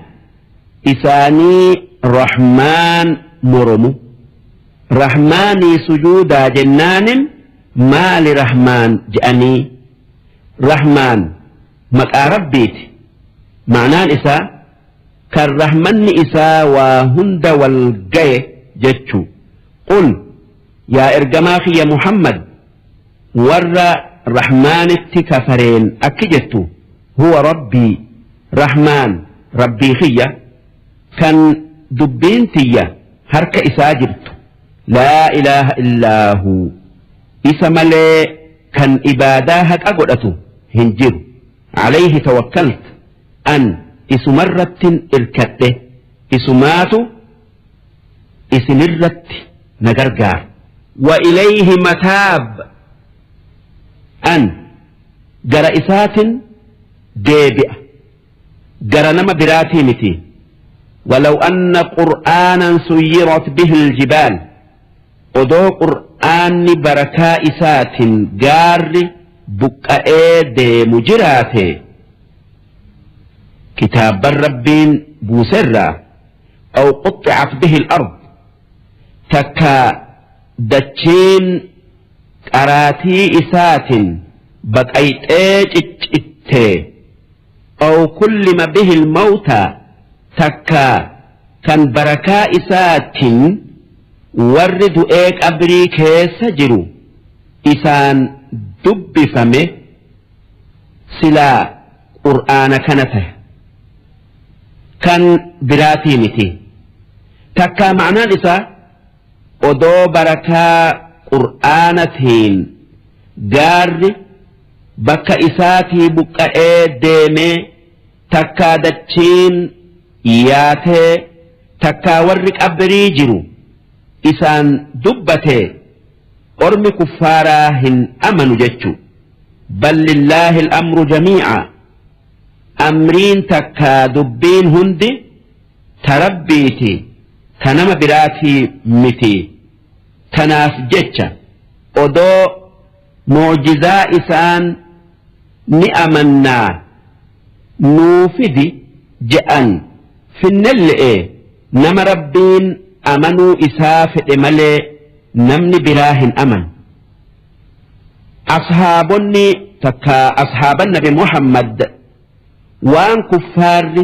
Speaker 1: isaanii Rahmaan moromu. Rahmaanii sujuudaa jennaanin maali Rahmaan je'anii? Rahmaan maqaa Rabbiiti. Ma'naan isaa kan rahmanni isaa waa hunda wal gaye jechu. Qul yaa ergamaa kiyya Muhammad warra Rahmaanitti kafareen akki jettu huwa Rabbii Rahmaan Rabbii kiyya kan dubbiin tiyya harka isaa jirtu laa ilaaha illaahu isa malee kan ibaadaa haqa godhatu hin jiru alayhi tawakkalt an isumarrattin irkadhe isumaatu isinirratti na gargaara. Wa ilayhi mataab an gara isaatin deebi'a gara nama biraatii miti. Walaw anna qur'aanan suyyirat bihi aljibaal odoo qur'aanni barakaa isaatin gaarri buqqa'ee deemu jiraate kitaabban Rabbiin buuserraa aw quxxicat bihi al-ard takkaa dachiin qaraatii isaatin baqayxee ciccittee aw kullima bihi al-mawtaa takkaa kan barakaa isaatin warri du'ee qabrii keessa jiru isaan dubbifame silaa qur'aana kana tahe kan biraatii miti. Takkaa ma'naan isaa odoo barakaa qur'aanatiin gaarri bakka isaatii buqqa'ee deemee takkaa dachiin yaatee takkaa warri qabrii jiru isaan dubbatee ormi kuffaaraa hin amanu jechu. Bal lillaahi al-amru jamii'a amriin takkaa dubbiin hundi ta Rabbiiti ta nama biraatii miti. Tanaaf jecha odoo mu'jizaa isaan ni amannaa nuu fidi je'an finnelle'ee nama Rabbiin amanuu isaa fedhe malee namni biraa hin amanu. Ashaabonni takkaa ashaaban nabi Muhammad waan kuffaarri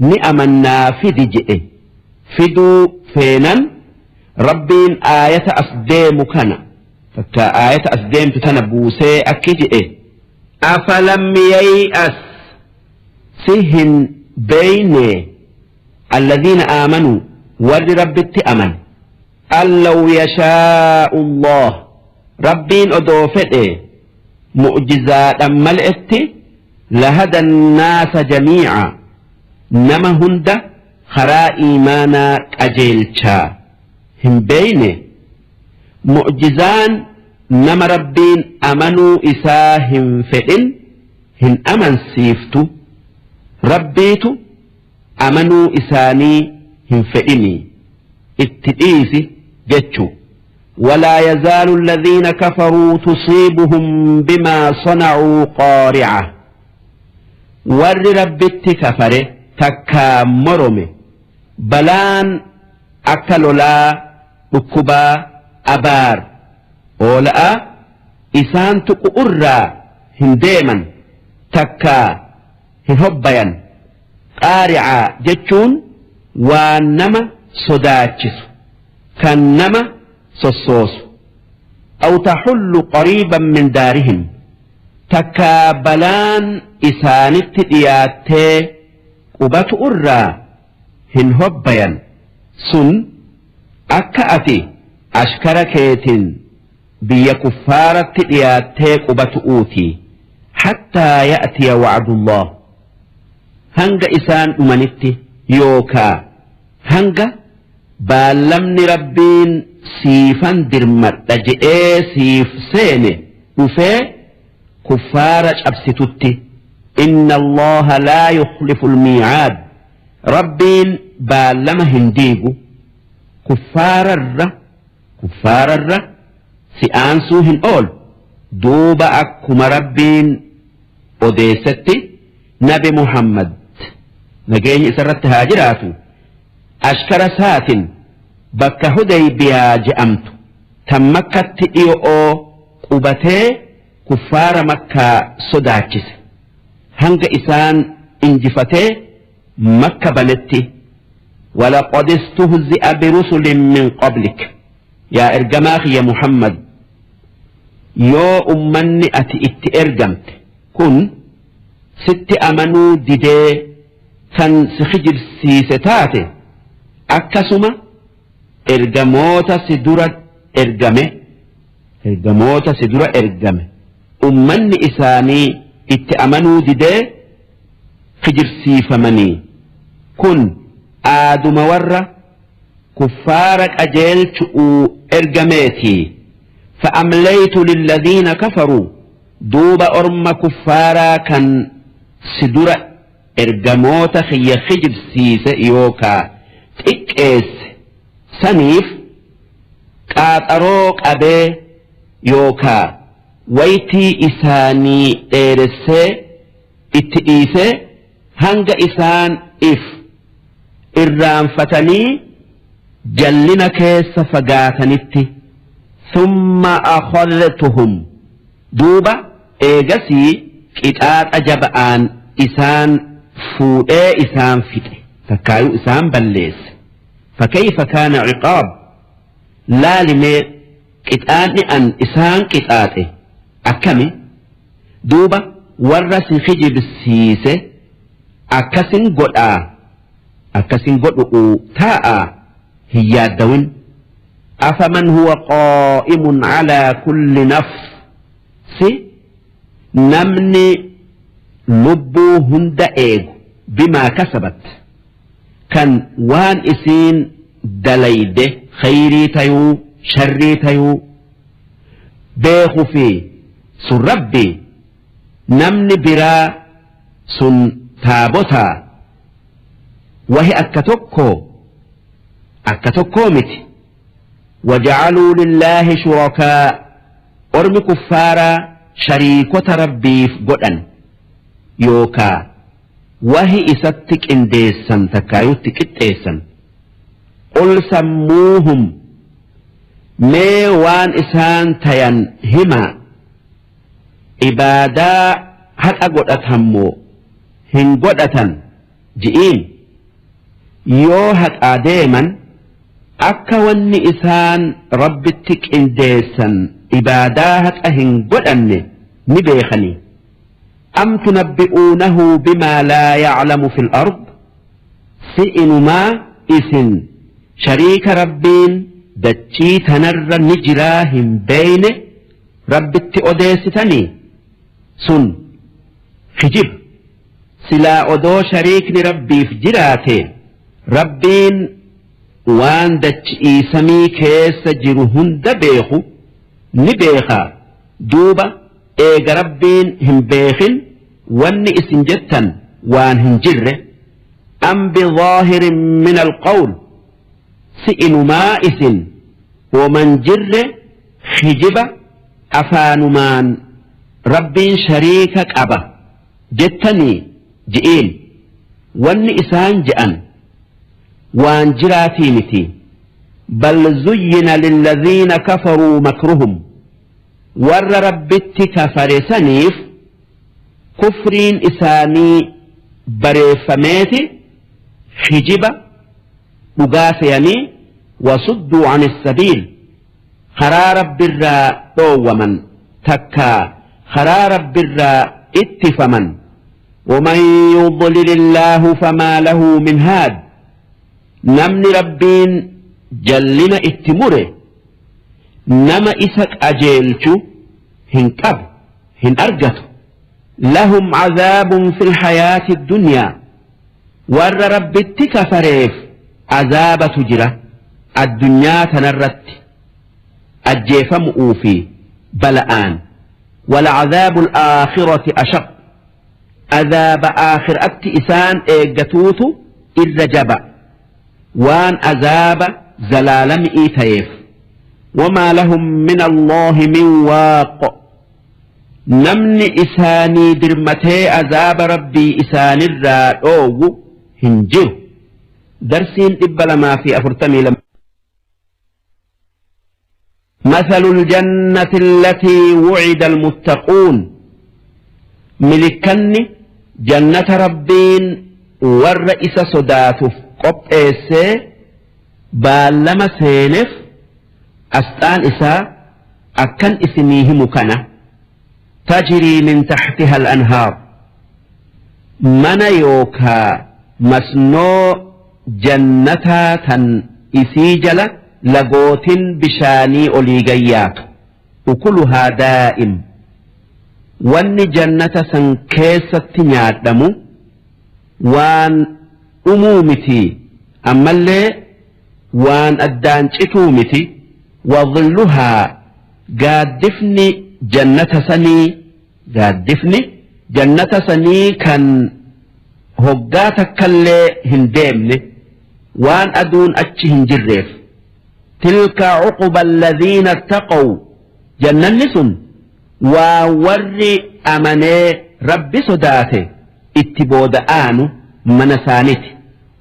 Speaker 1: ni amannaa fidi je'e fiduu feenan Rabbiin aayata as deemu kana takkaa aayata as deemtu tana buusee akki je'e afalam yay'as si hin beeyne alladhiina aamanuu warri Rabbitti amane An law yashaa'u Allaah Rabbiin odoo fedhe mu'jizaadhan male'etti lahada annaasa jamii'a nama hunda karaa iimaanaa qajeelchaa hin beeyne mu'jizaan nama Rabbiin amanuu isaa hin fedhin hin amansiiftu Rabbiitu amanuu isaanii hin fedhinii itti dhiisi jechu. Walaa yazaalu alladhiina kafaruu tusiibuhum bimaa sanacuu qaari'a. Warri Rabbitti kafare takkaa morome balaan akka lolaa, dhukkubaa, abaar, oola'aa isaan tuqu'urraa hin deeman takkaa hin hobbayan. Qaari'aa jechuun waan nama sodaachisu kan nama sossoosu. Aw taxullu qariiban min daarihim takkaa balaan isaanitti dhiyaattee qubatu irraa hin hobbayan sun akka ati ashkara keetiin biyya kuffaaratti dhiyaattee qubatu'uuti hattaa ya'tiya wa'dullah hanga isaan dhumanitti yookaa hanga baallamni Rabbiin siifan dirmadha je'ee siif seene dhufee kuffaara cabsitutti inna allaha laa yukhliful mii'aad Rabbiin baallama hin diigu kuffaararra Kuffaararra si aansuu hin oolu. Duuba akkuma Rabbiin odeessetti nabi Muhammad nageenyi isarratti haa jiraatu ashkara isaatin bakka hudaybiyaa je'amtu tan makkatti dhiyo'oo qubatee kuffaara makkaa sodaachise hanga isaan injifatee makka banetti. Walaqad istuhzi'a birusulin min qablik, yaa ergamaa kiyya Muhammad, yoo ummanni ati itti ergamte kun sitti amanuu didee kan si kijibsiise taate, akkasuma ergamoota si dura ergame ergamoota si dura ergame ummanni isaanii itti amanuu didee kijibsiifamanii, kun aaduma warra kuffaara qajeelchu'uu ergameetii. Fa'amlaytu lilladhiina kafaruu, duuba orma kuffaaraa kan si dura ergamoota kiyya kijibsiise yookaa xiqqeesse saniif qaaxaroo qabee yookaa waytii isaanii dheeressee itti dhiisee hanga isaan if irraanfatanii jallina keessa fagaatanitti. Thumma akhadhtuhum, duuba eegasii qixaaxa jaba'aan isaan fuudhee isaan fixe, takkaayuu isaan balleesse. Fakayfa kaana ciqaab, laalimee qixaanni an isaan qixaaxe akkami? Duuba warra si kijibsiise akkasin godhaa, akkasin godhu'u taa'aa hin yaaddawin. Afaman huwa qaa'imun calaa kulli nafs, si namni lubbuu hunda eegu, bimaa kasabat, kan waan isiin dalayde khayrii tayuu sharrii tayuu beeku fi sun Rabbi, namni biraa sun taabotaa wahi akka tokko akka tokkoo miti. Wajacaluu lillaahi shurakaa, ormi kuffaaraa shariikota Rabbiif godhan yookaa wahi isatti qindeessan, takkaayutti qixxeessan. Qul sammuuhum, mee waan isaan tayan himaa, ibaadaa haqa godhatan moo hin godhatan ji'iin. Yoo haqaa deeman akka wanni isaan Rabbitti qindeessan ibaadaa haqa hin godhanne ni beekanii. Am tunabbi'uunahu bimaa laa ya'lamu fil ard, si inumaa isin shariika Rabbiin dachii tanarra ni jiraa hin beeyne Rabbitti odeessitanii? Sun kijib. Silaa odoo shariikni Rabbiif jiraate, Rabbiin waan dachi'ii samii keessa jiru hunda beeku ni beekaa. Duuba eega Rabbiin hin beekin, wanni isin jettan waan hin jirre. Am bidaahirin min alqawl, si inumaa isin homan jirre kijiba afaanumaan Rabbiin shariika qaba jettanii ji'iin. Wanni isaan je'an waan jiraatii miti. Bal zuyyina lilladhiina kafaruu makruhum, warra Rabbitti kafare saniif kufriin isaanii bareeffameeti kijiba dhugaa seyanii. Wasudduu an sabiil, karaa Rabbirraa dhoowwaman, takkaa karaa Rabbirraa ittifaman. ومن يضلل الله فما له من هاد, namni Rabbiin jallina itti mure nama isa qajeelchu hin qabu, hin argatu. لهم عذاب في الحياة الدنيا, warra Rabbitti kafareef azaabatu jira addunyaa tanarratti, ajjeefamu'uu fi bala'aan. ولعذاب الآخرة أشق, azaaba aakhiraatti isaan eeggatuutu irra jaba, waan azaaba zalaalami'ii ta'eef. وما لهم من الله من واق, namni isaanii dirmatee azaaba Rabbii isaanirraa dhoowwu hin jiru. Darsiin 242. مثل الجنة التي وعد المتقون ملكني جنة ربين والرئيس صداتف قب بالما سينف أستان إساء أكن إسميهم كان تجري من تحتها الأنهار من يوكا مسنو جنتا تن إسيجل لغوت بشاني أوليغيات وكلها دائم وان جنة سنكيسة نيادمو وان أمومتي أما اللي وان أدان شتومتي وظلها قادفني جنة سني قادفني جنة سني كان هقاتك كاللي هندمني وان أدون أتشهن جريف تلك عقب الذين اتقوا جنة نسن وور أمني رب صداته اتبود آنو منسانت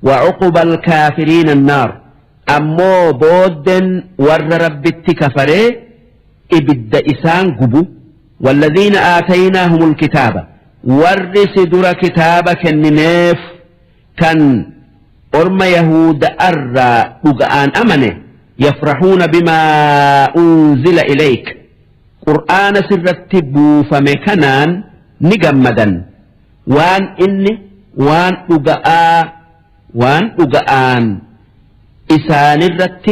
Speaker 1: وعقب الكافرين النار أمو بودن ور رب التكفري إبد إسان قبو والذين آتيناهم الكتاب ور سدر كتابك النيف كان أرم يهود أرى أقآن أمنه يفرحون بما أنزل إليك قرآن سرتبو فمكنان نجمدا وان إني وان أقآ وان أقآن إسان الرت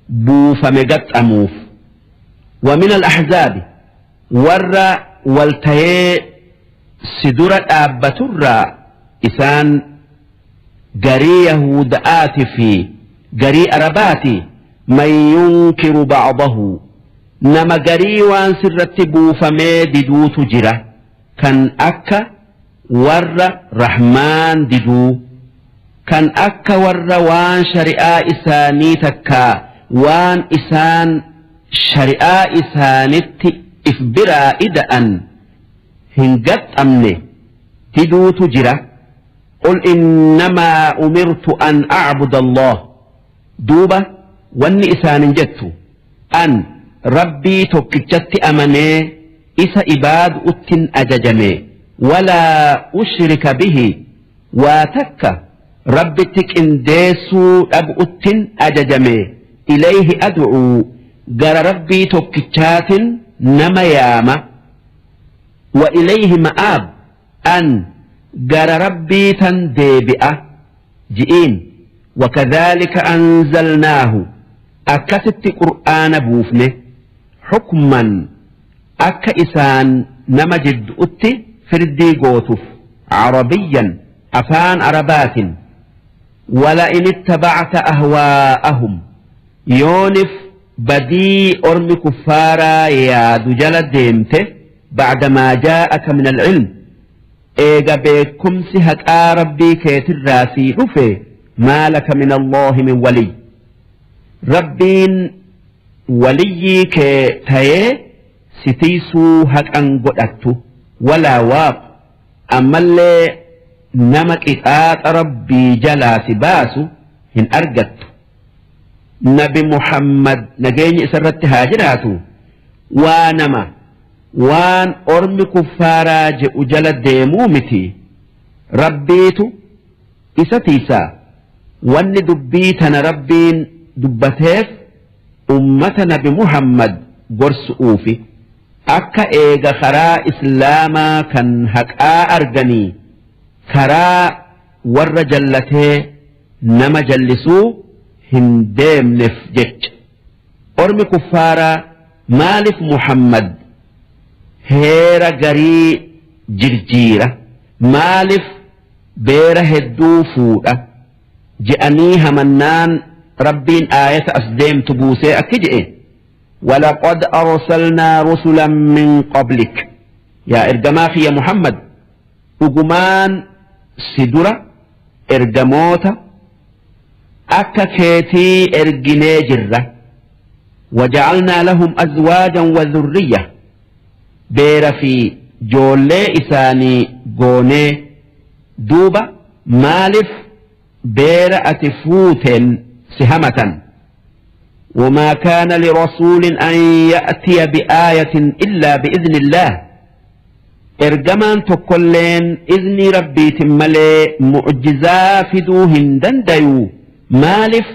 Speaker 1: بو فمجت أموف ومن الأحزاب ور والتهي سدرة أبتر إسان جري يهود آتفي جري أرباتي من ينكر بعضه نما جري وان سرتبو فمي ددو تجرة كان أكا ور رحمن ددو كان أكا ور وان شريعة إساني تكا وان إسان شريعة إسانت إفبرا إدأن هنجت أمني ددو تجرة قل إنما أمرت أن أعبد الله دوبة واني إسان جدت أن ربي توكجت أمني إسا إباد أتن أججمي ولا أشرك به واتك ربي تك إنديسو أب أتن أججمي إليه أدعو جر ربي توكجات نمياما وإليه مآب أن جر ربي تندبئة جئين وكذلك أنزلناه أكست قرآن بوفنه حكما أك إسان نمجد أتي فردي قوتف عربيا أفان عربات ولئن اتبعت أهواءهم يونف بدي أرم كفارا يا دجل ديمته بعدما جاءك من العلم إيجا بكم سهك ربي كيتراسي رفي ما لك من الله من ولي ربين ولي كتاي ستيسو هك أنقلتو ولا واق أما اللي نمك إتآت ربي جلا سباسو هن أرقت نبي محمد نجيني سرت هاجراتو وانما وان أرمي كفارا جل ديمومتي ربيتو إستيسا وان دبيتنا ربين دبتيف أمة نبي محمد قرسؤوفي أكا إيغا خرا إسلاما كان هكا أرغني خرا ورجلته نما جلسو هندم نفجج أرمي كفارا مالف محمد هيرا غري جرجيرة مالف بيره هدو فوقة جأنيها منان ربين آية أسديم تبوسي أكجئ ولقد أرسلنا رسلا من قبلك يا إرجماخي يا محمد أجمان سدرة إرجموتا أككيتي إرجناجرة وجعلنا لهم أزواجا وذرية بير في جولي إساني غوني دوبة مالف بير أتفوتن سهمة وما كان لرسول أن يأتي بآية إلا بإذن الله. Ergamaan tokkolleen iznii Rabbiitin malee mu'jizaa fiduu hin dandayu. Maalif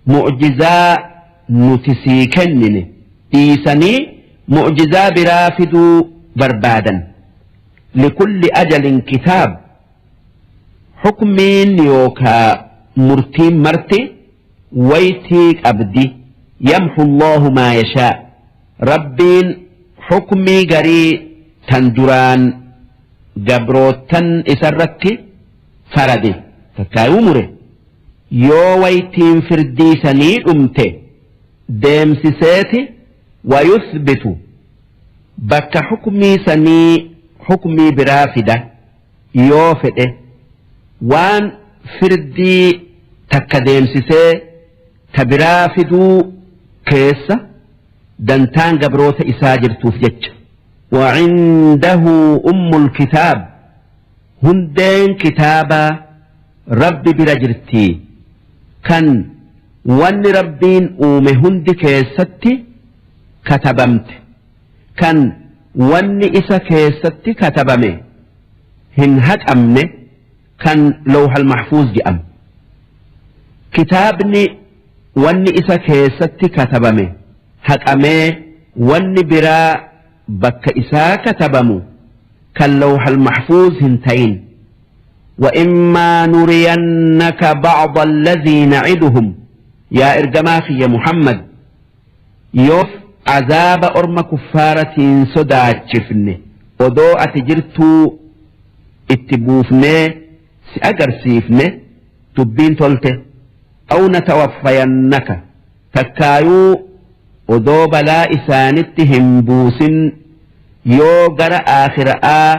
Speaker 1: mu'jizaa nuti sii kennine dhiisanii mu'jizaa biraa fiduu barbaadan? Likulli ajalin kitaab. Hukmiin yookaa murtiin marti waytii qabdi. Yamhu Allahu maa yashaa. Rabbiin hukmii garii tan duraan gabroottan isarratti farade takkaayuu mure, yoo waytiin firdii sanii dhumte deemsiseeti, wayuthbitu, bakka hukmii sanii hukmii biraa fida yoo fedhe. Waan firdii takka deemsisee ta biraa fiduu keessa dantaan gabroota isaa jirtuuf jecha. وعنده أم الكتاب. Hundeen kitaabaa Rabbi bira jirtii, kan wanni Rabbiin uume hundi keessatti katabamte, kan wanni isa keessatti katabame hin haqamne, kan lawhal mahfuuz jedhamu. Kitaabni wanni isa keessatti katabame haqamee wanni biraa bakka isaa katabamu kan lawhal mahfuuz hin ta'in. وإما نرينك بعض الذي نعدهم. Yaa ergamaa kiyya Muhammad, yoo azaaba orma kuffaaratiin sodaachifne odoo ati jirtuu itti buufnee si agarsiifne, dubbiin tolte. أو نتوفينك, takkaayuu odoo balaa isaanitti hin buusin yoo gara aakhira'aa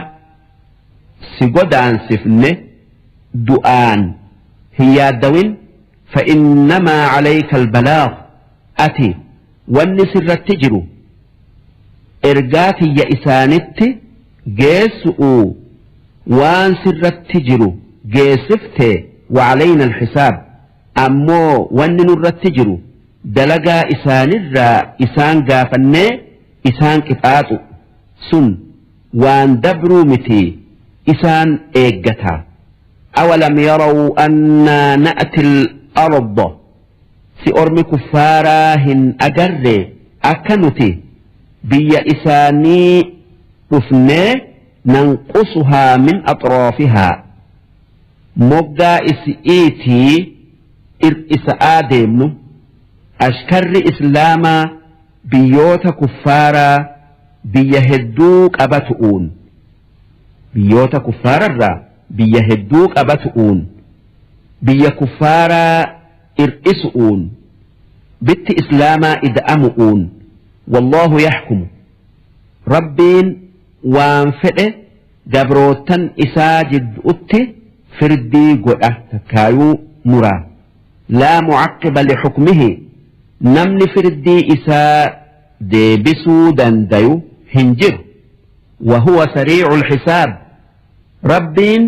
Speaker 1: si godaansifne du'aan, hin yaaddawin. فإنما عليك البلاغ. Ati wanni sirratti jiru ergaa tiyya isaanitti geessu'u. Waan sirratti jiru geessifte. وعلينا الحساب. Ammoo wanni nurratti jiru dalagaa isaanirraa isaan gaafannee isaan qixaaxu. Sun waan dabruu miti, isaan eeggataa. أولم يروا أنا نأتي الأرض. Si ormi kuffaaraa hin agarre akka nuti biyya isaanii dhufnee ننقصها من أطرافها, moggaa isi'iitii ir'isa'aa deemnu? Ashkarri islaamaa biyyoota kuffaaraa biyya hedduu qabatu'uun, biyyoota kuffaararraa biyya hedduu qabatu'uun, biyya kuffaaraa ir'isu'uun, bitti islaamaa ida'amu'uun. والله يحكم. Rabbiin waan fedhe gabroottan isaa jidduutti firdii godha takkaayuu muraa. لا معقب لحكمه. Namni firdii isaa deebisuu dandayu hin jiru. وهو سريع الحساب. Rabbiin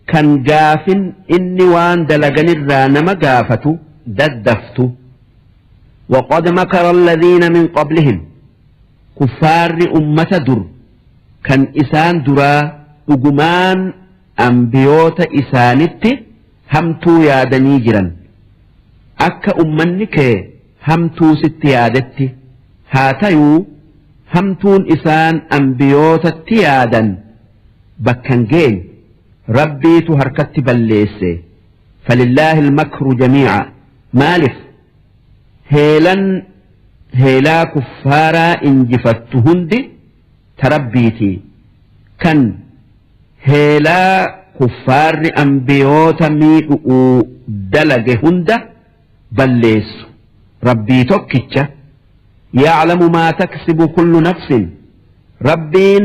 Speaker 1: kan gaafin inni waan dalaganirraa nama gaafatu daddaftu. وقد مكر الذين من قبلهم. Kuffaarri ummata dur kan isaan duraa dhugumaan ambiyoota isaanitti hamtuu yaadanii jiran, akka ummanni kee hamtuu sitti yaadetti. Haa tayuu, hamtuun isaan ambiyootatti yaadan bakkan geenye, Rabbiitu harkatti balleesse. فلله المكر جميعا. Maalif heelan heelaa kuffaaraa injifattu hundi tarabbiiti. Kan heelaa kuffaarri ambiyoota miidhu'uu dalage hunda balleessu Rabbii tokkicha. يعلم ما تكسب كل نفس. Rabbiin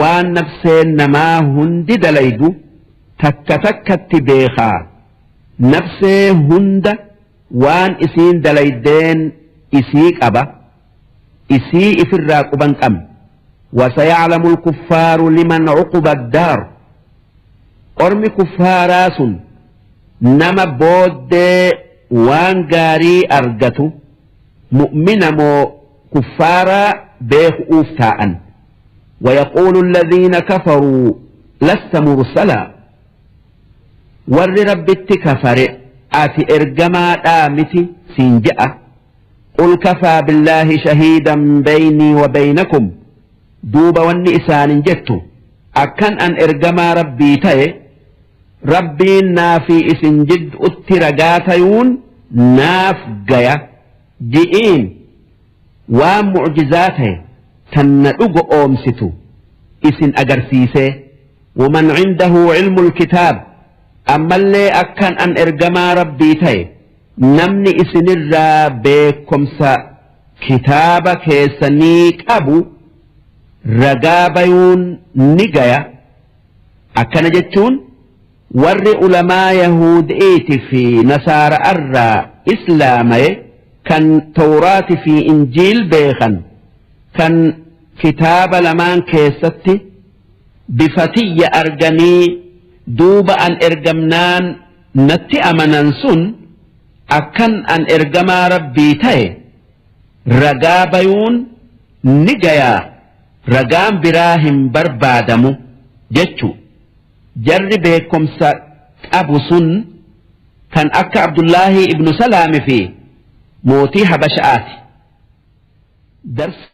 Speaker 1: waan nafseen namaa hundi dalaydu takka takkatti beekaa. Nafsee hunda waan isiin dalaydeen isii qaba, isii ifirraa quban qabne. وسيعلم الكفار لمن عقبى الدار. Ormi kuffaaraa sun nama booddee waan gaarii argatu. Mu'mina moo kuffaaraa beeku'uuf taa'an. ويقول الذين كفروا لست مرسلا warri Rabbitti kafare ati ergamaadhaa miti siin je'a. قل كفى بالله شهيدا بيني وبينكم. Duuba wanni isaanin jettu, akkan an ergamaa Rabbii ta'e Rabbiin naafi isin jidduutti ragaa tayuun naaf gaya ji'iin. Waan mucjizaa ta'e tan na dhugo oomsitu isin agarsiisee. ومن عنده علم الكتاب. Ammallee akkan an ergamaa Rabbii ta'e namni isinirraa beekomsa kitaaba keessanii qabu ragaa bayuun ni gaya. Akkana jechuun warri ulamaa Yahudiiti fi Nasaara'arraa islaamaye, kan Tawraati fi Injiil beekan, kan kitaaba lamaan keessatti bifatiyya arganii duuba an ergamnaan natti amanan sun, akkan an ergamaa Rabbii ta'e ragaa bayuun ni gayaa, ragaan biraa hin barbaadamu jechu. Jarri beekomsa qabu sun kan akka Abdullaahi ibnu Salaami fi mootii Habasha'aati. Darsi.